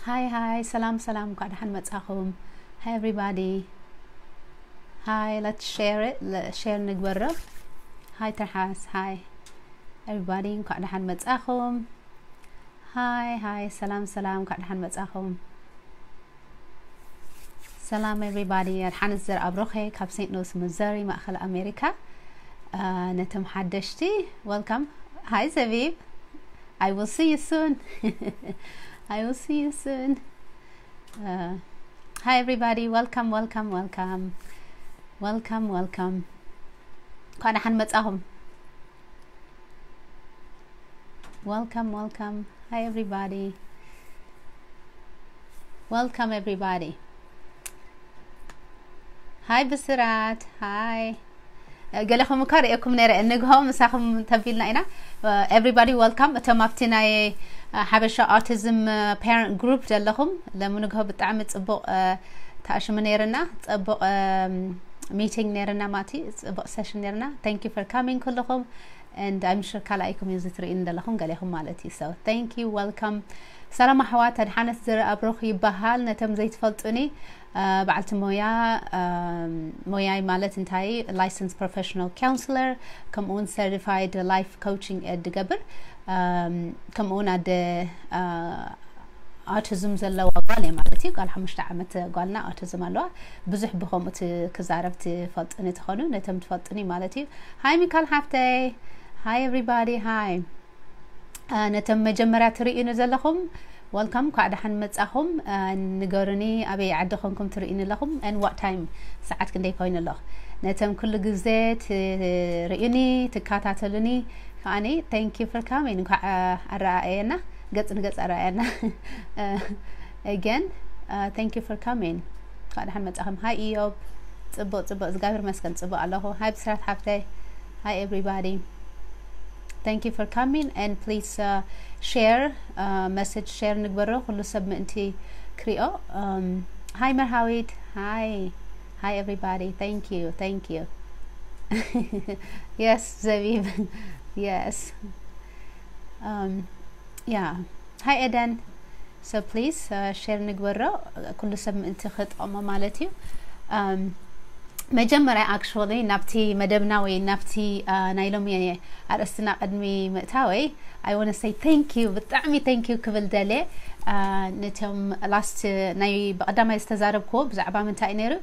ሃይ ሃይ፣ ሰላም ሰላም፣ እንኳዕ ደሓን መጻኹም። Hi everybody. Hi, let's share it. Share ንግበሮ። ሃይ ትርሓስ፣ ሃይ everybody፣ እንኳዕ ደሓን መጻኹም። ሃይ ሃይ፣ ሰላም ሰላም፣ እንኳዕ ደሓን መጻኹም። ሰላም everybody፣ ኣድሓነት ዘርኣብሩኸ ካብ ሴንት ሉስ ሚዙሪ፣ ማእኸል ኣሜሪካ። ነቶም ሓደሽቲ፣ welcome። ሃይ ዘቢብ፣ I will see you soon. I will see you soon. Hi everybody, welcome, welcome, welcome. Welcome, welcome. እንኳዕ ደሓን መጻኹም። Welcome, welcome. Hi everybody. Welcome everybody. ሃይ ብስራት፣ ሃይ። ገለኹም እኳ ርእየኩም ነይረ፣ እንግሆ ምሳኹም ተቢልና ኢና። Everybody welcome። እቶም ኣብቲ ናይ ሓበሻ ኣውቲዝም ፓረንት ግሩፕ ዘለኹም፣ ለምንግሆ ብጣዕሚ ጽቡቕ ተኣሽሙ ነይርና፣ ጽቡቕ ሚቲንግ ነይርና፣ ማቲ ጽቡቕ ሴሽን ነይርና። Thank you for coming ኩልኹም። And I'm sure ካልኣይኩም እዩ እዚ ትርእዩኒ ዘለኹም ገሌኹም ማለት እዩ። So thank you, welcome። ሰላም ኣሕዋት፣ ኣድሓነት ዘርኣብሩኽ ይበሃል። ነቶም ዘይትፈልጡኒ፣ በዓልቲ ሞያ፣ ሞያይ ማለት እንታይ፣ licensed professional counselor፣ ከምኡውን certified life coaching እየ ድገብር። ከምኡውን ኣደ ኣውቲዝም ዘለዋ ጓል እየ ማለት እዩ። ጓል ሓሙሽተ ዓመት ጓልና ኣውቲዝም ኣለዋ። ብዙሕ ብኸምኡ ክዛረብ ትፈልጥኒ ትኾኑ፣ ነቶም ትፈልጥኒ ማለት እዩ። ሃይ ሚካል ሓፍተይ። Hi everybody, ሃይ። ነቶም መጀመርያ ትርእዩኒ ዘለኹም፣ welcome፣ እንኳዕ ደሓን መጻኹም። ንገሩኒ ኣበይ ዓዲ ኮንኩም ትርእዩኒ ኣለኹም፣ and what time፣ ሰዓት ክንደይ ኮይኑ ኣሎ። ነቶም ኩሉ ግዜ ትርእዩኒ፣ ትከታተሉኒ ከኣኒ፣ thank you for coming። እንኳዕ ኣረኣእየና፣ ገጽ ንገጽ ኣረኣእየና። Again, thank you for coming። እንኳዕ ደሓን መጻኹም። ሃይ ኢዮብ፣ ጽቡቕ ጽቡቕ፣ እግዚኣብሔር ይመስገን ጽቡቕ ኣለኹ። ሃይ ብስራት ሓፍተይ። Hi everybody. Thank you for coming and please share, message share ንግበሮ፣ ኩሉ ሰብ ምእንቲ ክሪኦ። Hi መርሃዊት፣ hi. Hi everybody. Thank you, thank you. Yes ዘቢብ፣ yes. Yeah. Hi ኤደን። So please share ንግበሮ፣ ኩሉ ሰብ ምእንቲ ክጠቕሞ ማለት እዩ። መጀመርያ actually ናብቲ መደብና ወይ ናብቲ ናይ ሎሚ ኣርእስትና ቅድሚ ምእታወይ፣ I wanna say thank you፣ ብጣዕሚ thank you ክብል ደልየ። ነቶም last ናይ ብቐዳማይ ዝተዛረብክዎ ብዛዕባ ምንታይ እዩ ነይሩ?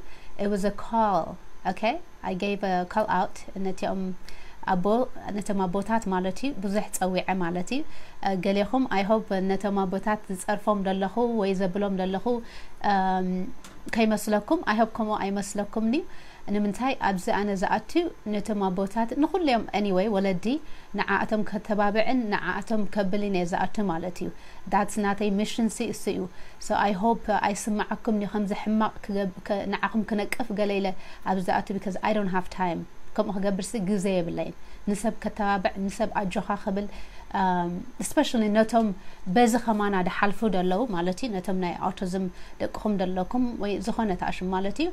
It was a call, okay? I gave a call out ነቲኦም ኣቦ፣ ነቶም ኣቦታት ማለት እዩ፣ ብዙሕ ጸዊዐ ማለት እዩ። ገሌኹም I hope ነቶም ኣቦታት ዝጸርፎም ደለኹ ወይ ዘብሎም ደለኹ ከይመስለኩም፣ I hope ከምኡ ኣይመስለኩምን እዩ። ንምንታይ ኣብዚ ኣነ ዝኣትዩ ነቶም ኣቦታት፣ ንኹሎም anyway ወለዲ፣ ንዓኣቶም ከተባብዕን ንዓኣቶም ከብልን እየ ዝኣቱ ማለት እዩ። That's ናተይ ሚሽን ሲ እሱ እዩ። So I hope ኣይስማዓኩም እዩ ከምዚ ሕማቕ ንዓኹም ክነቅፍ ገለ ኢለ ኣብ ዝኣቱ፣ because I don't have time። ከምኡ ክገብር ሲ ግዜ የብለይን። ንሰብ ከተባብዕ፣ ንሰብ ኣጆኻ ክብል፣ especially ነቶም በዚ ከማና ድሓልፉ ደለዉ ማለት እዩ፣ ነቶም ናይ ኣውቲዝም ደቅኹም ደለኩም ወይ ዝኾነ ተኣሽም ማለት እዩ።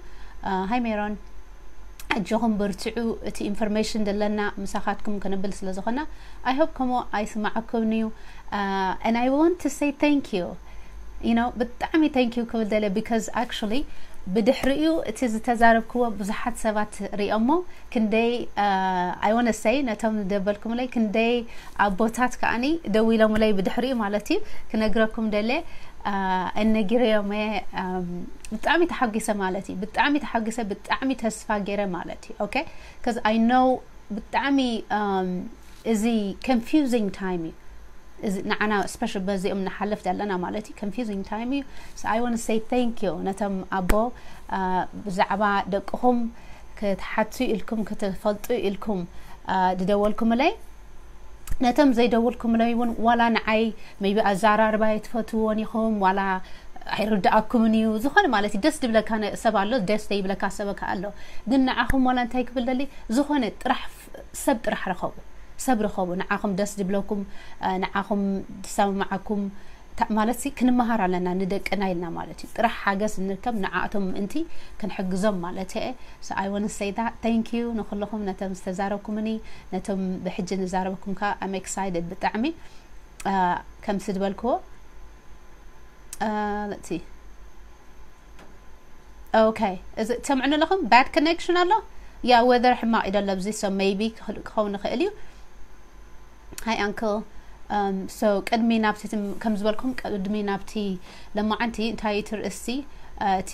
ሃይ ሜሮን፣ ኣጆኹም በርትዑ። እቲ ኢንፎርሜሽን ደለና ምሳኻትኩም ከነብል ስለ ዝኾና I hope ከምኡ ኣይስማዓኩም እዩ። And I want to say thank you, you know፣ ብጣዕሚ thank you ክብል ደለ፣ because actually ብድሕሪኡ እቲ ዝተዛረብክዎ ብዙሓት ሰባት ሪኦሞ፣ ክንደይ I wanna say ነቶም ደበልኩምለይ ክንደይ ኣቦታት ከኣኒ ደዊሎምለይ ብድሕሪኡ ማለት እዩ። ክነግረኩም ደለ፣ እነጊረዮም እየ። ብጣዕሚ ተሓጒሰ ማለት እዩ። ብጣዕሚ ተሓጒሰ፣ ብጣዕሚ ተስፋ ገይረ ማለት እዩ። Okay, because I know ብጣዕሚ እዚ confusing time እዩ። እዚ ንዓና special በዚኦም ንሓልፍ ዘለና ማለት እዩ፣ confusing time እዩ። So I wanna say thank you ነቶም ኣቦ፣ ብዛዕባ ደቅኹም ክትሓቱ ኢልኩም ክትፈልጡ ኢልኩም ዝደወልኩምለይ፣ ነቶም ዘይደወልኩምለይ እውን ዋላ ንዓይ maybe ኣዘራርባይ ትፈትውዎን ኢኹም፣ ዋላ ኣይርድኣኩምን እዩ፣ ዝኾነ ማለት እዩ፣ ደስ ድብለካ ሰብ ኣሎ፣ ደስ ዘይብለካ ሰብ ከኣ ኣሎ። ግን ንዓኹም ዋላ እንታይ ክብል ደሊ፣ ዝኾነ ጥራሕ ሰብ ጥራሕ ርኸቡ፣ ሰብ ርኸቡ፣ ንዓኹም ደስ ድብለኩም፣ ንዓኹም ድሰማማዓኩም ማለት ሲ ክንመሃር ኣለና ንደቅና ኢልና ማለት እዩ። ጥራሕ ሓገዝ ንርከብ ንዓኣቶም ምእንቲ ክንሕግዞም ማለት እየ። So I wanna say that thank you ንኹልኹም፣ ነቶም ዝተዛረብኩምኒ፣ ነቶም ብሕጂ ንዛረበኩም ከኣ I'm excited ብጣዕሚ። ከምሲ ዝበልክዎ Uh, let's see. Okay, እዚ ትሰምዑኒ ኣለኹም? Bad connection ኣሎ? Yeah, weather ሕማቕ እዩ ደሎ ኣብዚ፣ so maybe ክኸውን ይኽእል እዩ። Hi uncle. Um, so ቅድሚ ናብቲ ትም-፣ ከም ዝበልኩም ቅድሚ ናብቲ ለማዓንቲ እንታይ እዩ ትርእስቲ፣ uh፣ እቲ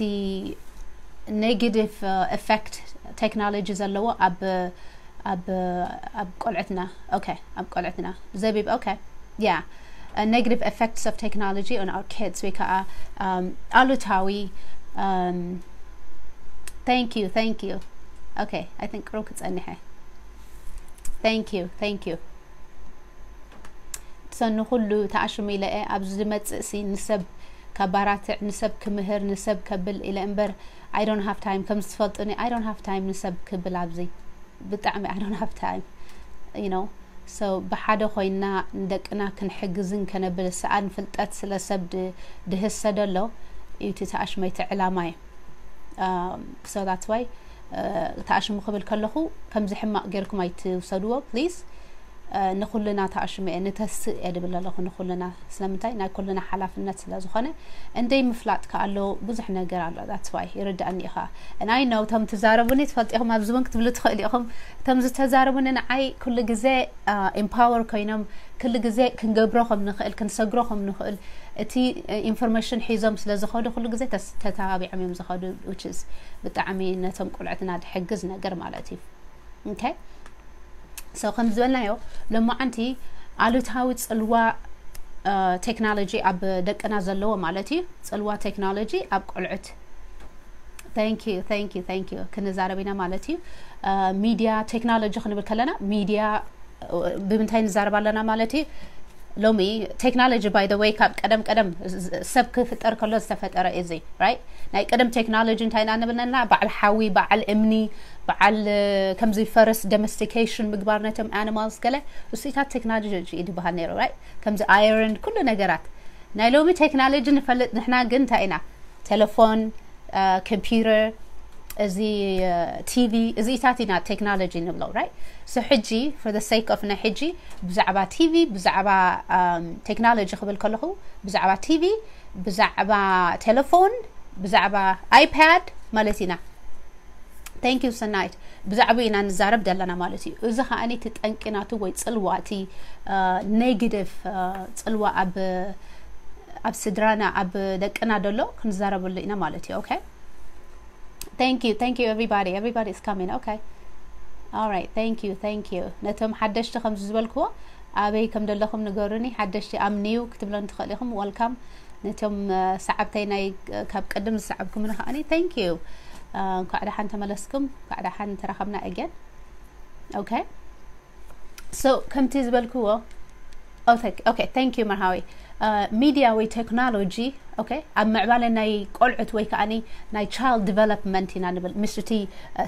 negative uh, effect technology ዘለዎ ኣብ ኣብ ኣብ ቆልዕትና። Okay, ኣብ ቆልዕትና ዘቢብ። Okay, yeah, uh, negative effects of technology on our kids ወይ ከዓ um, ኣሉታዊ um, thank you, thank you. Okay, I think ሩክ ጸኒሐ። Thank you, thank you. So ንኹሉ ተኣሽሙ ኢለ እየ ኣብዚ ዝመጽእ ሲ ንሰብ ከባራትዕ፣ ንሰብ ክምህር፣ ንሰብ ከብል ኢለ እምበር I don't have time። ከም ዝትፈልጡኒ I don't have time ንሰብ ክብል ኣብዚ ብጣዕሚ I don't have time, you know። So ብሓደ ኮይና ንደቅና ክንሕግዝን ከነብል ሰኣን ፍልጠት ስለ ሰብ ድ- ድህሰ ደሎ እዩ እቲ ተኣሽመይቲ ዕላማይ። Um, so that's why uh, ተኣሽሙ ክብል ከለኹ ከምዚ ሕማቕ ጌርኩም ኣይትውሰድዎ please። Uh, ንኩልና ተኣሽሙ እየ ንተስእ እየ ድብል ኣለኹ ንኩልና። ስለምንታይ ናይ ኩልና ሓላፍነት ስለ ዝኾነ። እንደይ ምፍላጥ ከኣሎ ብዙሕ ነገር ኣሎ። That's why ይርዳእኒ ኢኻ። And I know እቶም ትዛረቡኒ ትፈልጡ ኢኹም ኣብዚ እውን ክትብሉ ትኽእሉ ኢኹም። እቶም ዝተዛረቡኒ ንዓይ ኩሉ ግዜ uh, empower ኮይኖም ኩሉ ግዜ ክንገብሮ ከም ንኽእል ክንሰግሮ ከም ንኽእል እቲ uh, information ሒዞም ስለ ዝኸዱ ኩሉ ግዜ ተስ- ተተባቢዖም እዮም ዝኸዱ which is ብጣዕሚ ነቶም ቆልዕትና ድሕግዝ ነገር ማለት እዩ። Okay, so ከም ዝበልናዮ ሎማዓንቲ ኣሉታዊ ፅልዋ uh, ቴክኖሎጂ ኣብ ደቅና ዘለዎ ማለት እዩ። ፅልዋ ቴክኖሎጂ ኣብ ቆልዑት thank you, thank you, thank you ክንዛረብ ኢና ማለት እዩ። Uh, ሚድያ ቴክኖሎጂ ክንብል ከለና ሚድያ uh, ብምንታይ ንዛረብ ኣለና ማለት እዩ። ሎሚ ቴክኖሎጂ by the way ካብ ቀደም ቀደም ዝ- ዝ- ሰብ ክፍጠር ከሎ ዝተፈጠረ እዚ right። ናይ ቀደም ቴክኖሎጂ እንታይ ኢና ንብል ነና? በዓል ሓዊ፣ በዓል እምኒ፣ በዓል uh, ከምዚ ፈረስ domestication ምግባር ነቶም animals ገለ ውፅኢታት ቴክኖሎጂ እዩ ዝበሃል ነይሩ right። ከምዚ iron ኩሉ ነገራት ናይ ሎሚ ቴክኖሎጂ ንፈልጥ ንሕና ግን እንታይ ኢና? ቴሌፎን፣ ኮምፒውተር፣ እዚ ቲቪ እዚኢታት ኢና ቴክኖሎጂ ንብሎ right። So ሕጂ for the sake of ናይ ሕጂ ብዛዕባ ቲቪ ብዛዕባ ቴክኖሎጂ ክብል ከለኹ ብዛዕባ ቲቪ ብዛዕባ ቴሌፎን ብዛዕባ iPad ማለት ኢና። Thank you ሰናይት። ብዛዕባ ኢና ንዛረብ ዘለና ማለት እዩ። እዚ ከዓ እቲ ጠንቂ ናቱ ወይ ፅልዋ እቲ negative ፅልዋ ኣብ ኣብ ስድራና ኣብ ደቅና ደሎ ክንዛረበሉ ኢና ማለት እዩ። Okay, thank you, thank you everybody, everybody is coming. Okay, all right, thank you, thank you። ነቶም ሓደሽቲ ከምዚ ዝበልክዎ ኣበይ ከም ደለኹም ንገሩኒ። ሓደሽቲ I'm new ክትብሎን ትኽእል ኢኹም። Welcome። ነቶም ሰዓብተይ ናይ ካብ ቅድም ዝሰዓብኩምኒ ከዓኒ thank you። እንኳዕ ደሓን ተመለስኩም፣ እንኳዕ ደሓን ተራኸብና again። Okay, so ከምቲ ዝበልክዎ okay, thank you መርሃዊ። ሚድያ ወይ ቴክኖሎጂ okay ኣብ ምዕባለ ናይ ቆልዑት ወይ ከዓኒ ናይ child development ኢና ንብል። ምስ እቲ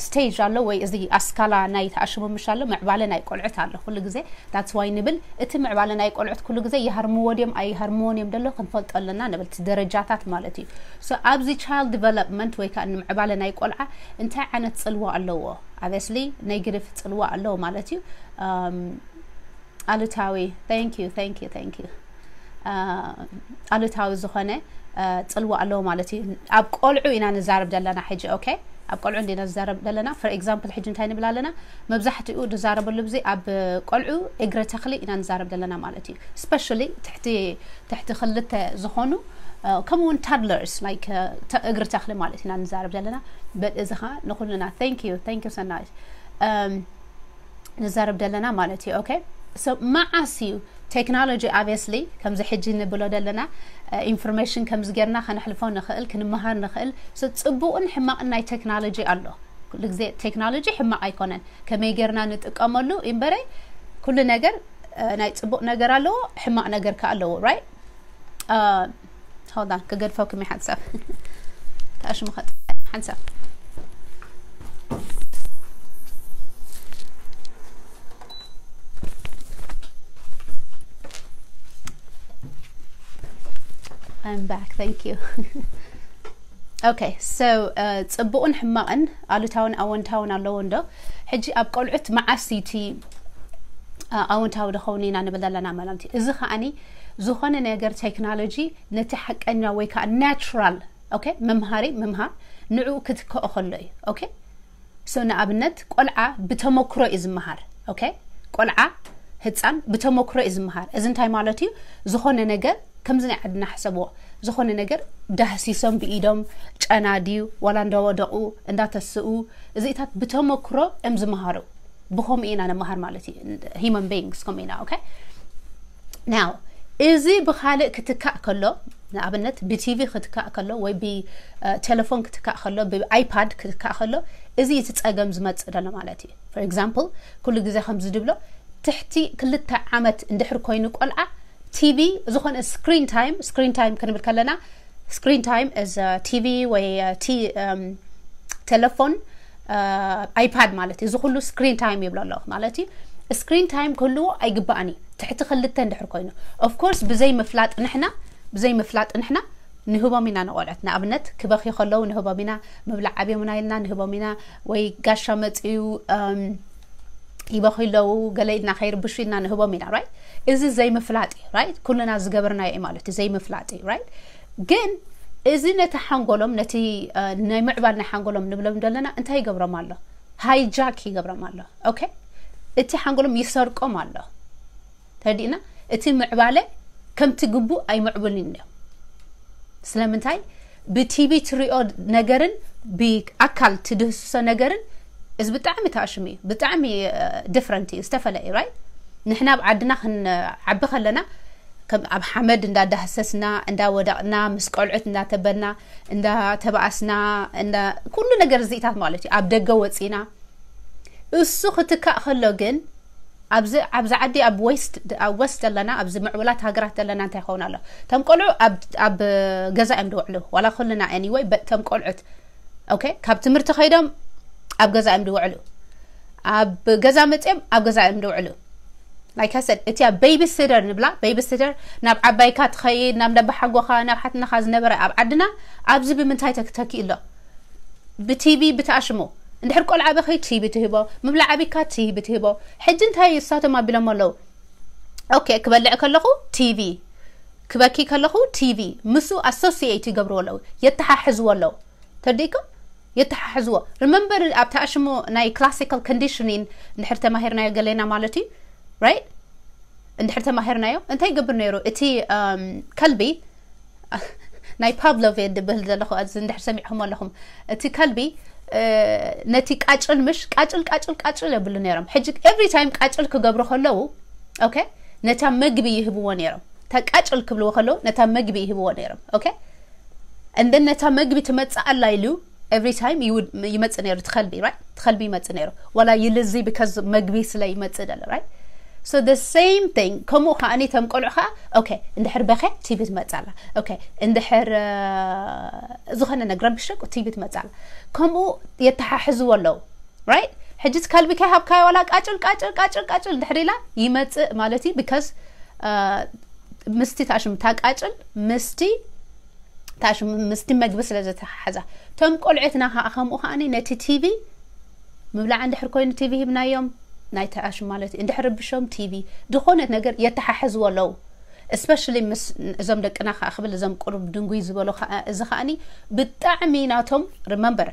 stage ኣሎ ወይ እዚ ኣስካላ ናይ ተኣሽሙ ምሽ ኣሎ ምዕባለ ናይ ቆልዑት ኣሎ ኩሉ ግዜ። That's why ንብል እቲ ምዕባለ ናይ ቆልዑት ኩሉ ግዜ ይሃርምዎ ድዮም ኣይሃርምዎን እዮም ደሎ ክንፈልጦ ኣለና ንብል። እቲ ደረጃታት ማለት እዩ። So ኣብዚ child development ወይ ከዓ ንምዕባለ ናይ ቆልዓ እንታይ ዓይነት ፅልዋ ኣለዎ? Obviously negative ፅልዋ ኣለዎ ማለት እዩ። ኣሉታዊ thank you, thank you, thank you። ኣሉታዊ ዝኾነ ፅልዋ ኣለዎ ማለት እዩ። ኣብ ቆልዑ ኢና ንዛረብ ዘለና ሕጂ። Okay፣ ኣብ ቆልዑ እንዲና ንዛረብ ዘለና። For example ሕጂ እንታይ ንብል ኣለና? መብዛሕትኡ ንዛረበሉ ብዚ ኣብ ቆልዑ እግረ ተኽሊ ኢና ንዛረብ ዘለና ማለት እዩ። Especially ትሕቲ ትሕቲ ክልተ ዝኾኑ ከምኡ እውን toddlers like እግሪ ተኽሊ ማለት ኢና ንዛረብ ዘለና። But እዚ ከዓ ንኩልና thank you, thank you ሰናይት። ንዛረብ ዘለና ማለት እዩ። Okay፣ so መዓስ እዩ ቴክኖሎጂ obviously ከምዚ ሕጂ ንብሎ ዘለና information ከምዚ ጌርና ከነሕልፎ ንኽእል ክንመሃር ንኽእል። So ፅቡቕን ሕማቕን ናይ ቴክኖሎጂ ኣሎ። ኩሉ ግዜ ቴክኖሎጂ ሕማቕ ኣይኮነን። ከመይ ጌርና ንጥቀመሉ እምበረ ኩሉ ነገር ናይ ፅቡቕ ነገር ኣለዎ ሕማቕ ነገር ከ ኣለዎ right። Hold on ክገድፈኩም እየ ሓንሳብ። ተኣሽሙ ሓንሳብ። I'm back, thank you። Okay, so ፅቡቕን ሕማቕን ኣሉታውን ኣወንታውን ኣለዎ እንዶ? ሕጂ ኣብ ቆልዑት መዓስ እቲ ኣወንታዊ ድኸውን ኢና ንብል ዘለና ማለት እዩ። እዚ ከዓኒ ዝኾነ ነገር ቴክኖሎጂ ነቲ ሓቀኛ ወይ ከዓ ናቹራል ኦኬ መምሃሪ ምምሃር ንዕኡ ክትክኦ ከሎ እዩ። ኦኬ so ንኣብነት ቆልዓ ብተመክሮ እዩ ዝመሃር። ኦኬ ቆልዓ ህፃን ብተመክሮ እዩ ዝመሃር። እዚ እንታይ ማለት እዩ? ዝኾነ ነገር ከምዚ ናይ ዓድና ሕሰብዎ፣ ዝኾነ ነገር ዳህሲሶም ብኢዶም ጨና ድዩ ዋላ እንዳወደቑ እንዳተስኡ እዚኢታት ብተመክሮ እዮም ዝመሃሩ። ብኸምኡ ኢና ንመሃር ማለት እዩ። Human beings ከምኡ ኢና። ኦኬ now እዚ ብኻልእ ክትካእ ከሎ ንኣብነት ብቲቪ ክትካእ ከሎ ወይ ብቴሌፎን ክትካእ ከሎ ብኣይፓድ ክትካእ ከሎ እዚ እቲ ፀገም ዝመፅእ ዘሎ ማለት እዩ። For example ኩሉ ግዜ ከምዚ ድብሎ ትሕቲ ክልተ ዓመት እንድሕር ኮይኑ ቆልዓ ቲቪ ዝኾነ screen time screen time ክንብል ከለና screen time is ቲቪ ወይ ቲ ቴሌፎን ኣይፓድ ማለት እዩ። እዚ ኩሉ screen time ይብሎ ኣለኹ ማለት እዩ። Screen time ክህልዎ ኣይግባእን እዩ ትሕቲ ክልተ እንድሕር ኮይኑ። Of course ብዘይ ምፍላጥ ንሕና ብዘይ ምፍላጥ ንሕና ንህቦም ኢና ንቆልዑት። ንኣብነት ክበኽዩ ከለዉ ንህቦም ኢና፣ ምብላዕ ኣብዮምና ኢልና ንህቦም ኢና፣ ወይ ጋሻ መፅዩ ይበኽዩ ኣለዉ ገለ ኢልና ከይርብሹ ኢልና ንህቦም ኢና right። እዚ ዘይምፍላጥ እዩ right። ኩልና ዝገበርናዮ እዩ ማለት እዩ ዘይምፍላጥ እዩ right። ግን እዚ ነቲ ሓንጎሎም ነቲ ናይ ምዕባል ናይ ሓንጎሎም ንብሎም ዘለና እንታይ ይገብሮም ኣሎ? ሃይጃክ ይገብሮም ኣሎ። ኦኬ እቲ ሓንጎሎም ይሰርቆም ኣሎ። ተረዲእና እቲ ምዕባለ ከምቲ ግቡእ ኣይምዕብልን እዮም። ስለምንታይ ብቲቪ ትሪኦ ነገርን ብኣካል ትድህስሶ ነገርን እዚ ብጣዕሚ ተኣሽሙ እዩ። ብጣዕሚ different እዩ፣ ዝተፈለ እዩ right። ንሕና ኣብ ዓድና ክንዓቢ ከለና ከም ኣብ ሓመድ እንዳዳህሰስና እንዳወደቕና ምስ ቆልዑት እንዳተበልና እንዳተባኣስና እንዳ ኩሉ ነገር እዚኢታት ማለት እዩ። ኣብ ደገ ወፂና እሱ ክትካእ ከሎ ግን ኣብዚ ኣብዚ ዓዲ ኣብ ዌስት ኣብ ወስት ዘለና ኣብዚ ምዕቡላት ሃገራት ዘለና እንታይ ይኸውን ኣሎ? እቶም ቆልዑ ኣብ ኣብ ገዛ እዮም ዝውዕሉ ዋላ ኩልና anyway but እቶም ቆልዑት okay ካብ ትምህርቲ ከይዶም ኣብ ገዛ እዮም ዝውዕሉ። ኣብ ገዛ መፅኦም ኣብ ገዛ እዮም ዝውዕሉ። Like I said እቲያ ቤቢ ሲተር ንብላ ቤቢ ሲተር ናብ ዓባይካ ትኸይድ ናብ ደባሓጎኻ ናብ ሓትነኻ ዝነበረ ኣብ ዓድና ኣብዚ ብምንታይ ተክ- ተኪኡ ኣሎ? ብቲቪ ብተኣሽሙ እንድሕር ቆልዓ በኺ ቲቪ ትህቦ ምብላዕ ኣቢካ ቲቪ ትህቦ። ሕጂ እንታይ እሳቶም ኣቢሎም ኣለዉ? ኦኬ ክበልዕ ከለኹ ቲቪ ክበኪ ከለኹ ቲቪ ምስኡ associate ይገብርዎ ኣለዉ የተሓሕዝዎ ኣለዉ። ተረዲእኩም? የተሓሕዝዎ remember ኣብቲ ኣሽሙ ናይ classical conditioning እንድሕር ተማሂርናዮ ገሌና ማለት እዩ right። እንድሕር ተማሂርናዮ እንታይ ይገብር ነይሩ እቲ ከልቢ ናይ ፓቭሎቭ እየ ድብል ዘለኹ እዚ እንድሕር ሰሚዕኹም ኣለኹም እቲ ከልቢ ነቲ ቃጭል ምሽ ቃጭል ቃጭል ቃጭል የብሉ ነይሮም። ሕጂ every time ቃጭል ክገብሩ ከለዉ okay ነታ መግቢ ይህብዎ ነይሮም። እታ ቃጭል ክብልዎ ከለዉ ነታ መግቢ ይህብዎ ነይሮም okay and then ነታ መግቢ ትመፅእ ኣላ ኢሉ every time ይመፅእ ነይሩ ትኸልቢ right ትኸልቢ ይመፅእ ነይሩ ዋላ ይልዚ because መግቢ ስለ ይመፅእ ደሎ right so the same thing ከምኡ ከዓ እቶም ቆልዑ ከዓ okay እንድሕር በኸ ቲቪ ትመፅእ ኣላ okay እንድሕር ዝኾነ ነግረን ብሸቁ ቲቪ ትመፅእ ኣላ ከምኡ የተሓሕዝዎ ኣለዉ right ሕጂ ከልቢ ከይሃብካዮ ዋላ ቃጭል ቃጭል ቃጭል ቃጭል ድሕሪ ኢላ ይመፅእ ማለት እዩ because ምስቲ ታሽም ታቃጭል ምስቲ ታሽም ምስቲ መግቢ ስለ ዝተሓሓዛ እቶም ቆልዑትና ከዓ ከምኡ ከዓ ነቲ ቲቪ ምብላዕ እንድሕር ኮይኑ ቲቪ ሂብናዮም ናይ ተኣሽም ማለት እዩ እንድሕር ርብሾም ቲቪ ዝኾነት ነገር የተሓሕዝዎ ኣለዉ especially ምስ እዞም ደቅና ከዓ ክብል እዞም ቁሩብ ድንጉይ ዝበሎ ከዓ እዚ ከዓኒ ብጣዕሚ ናቶም remember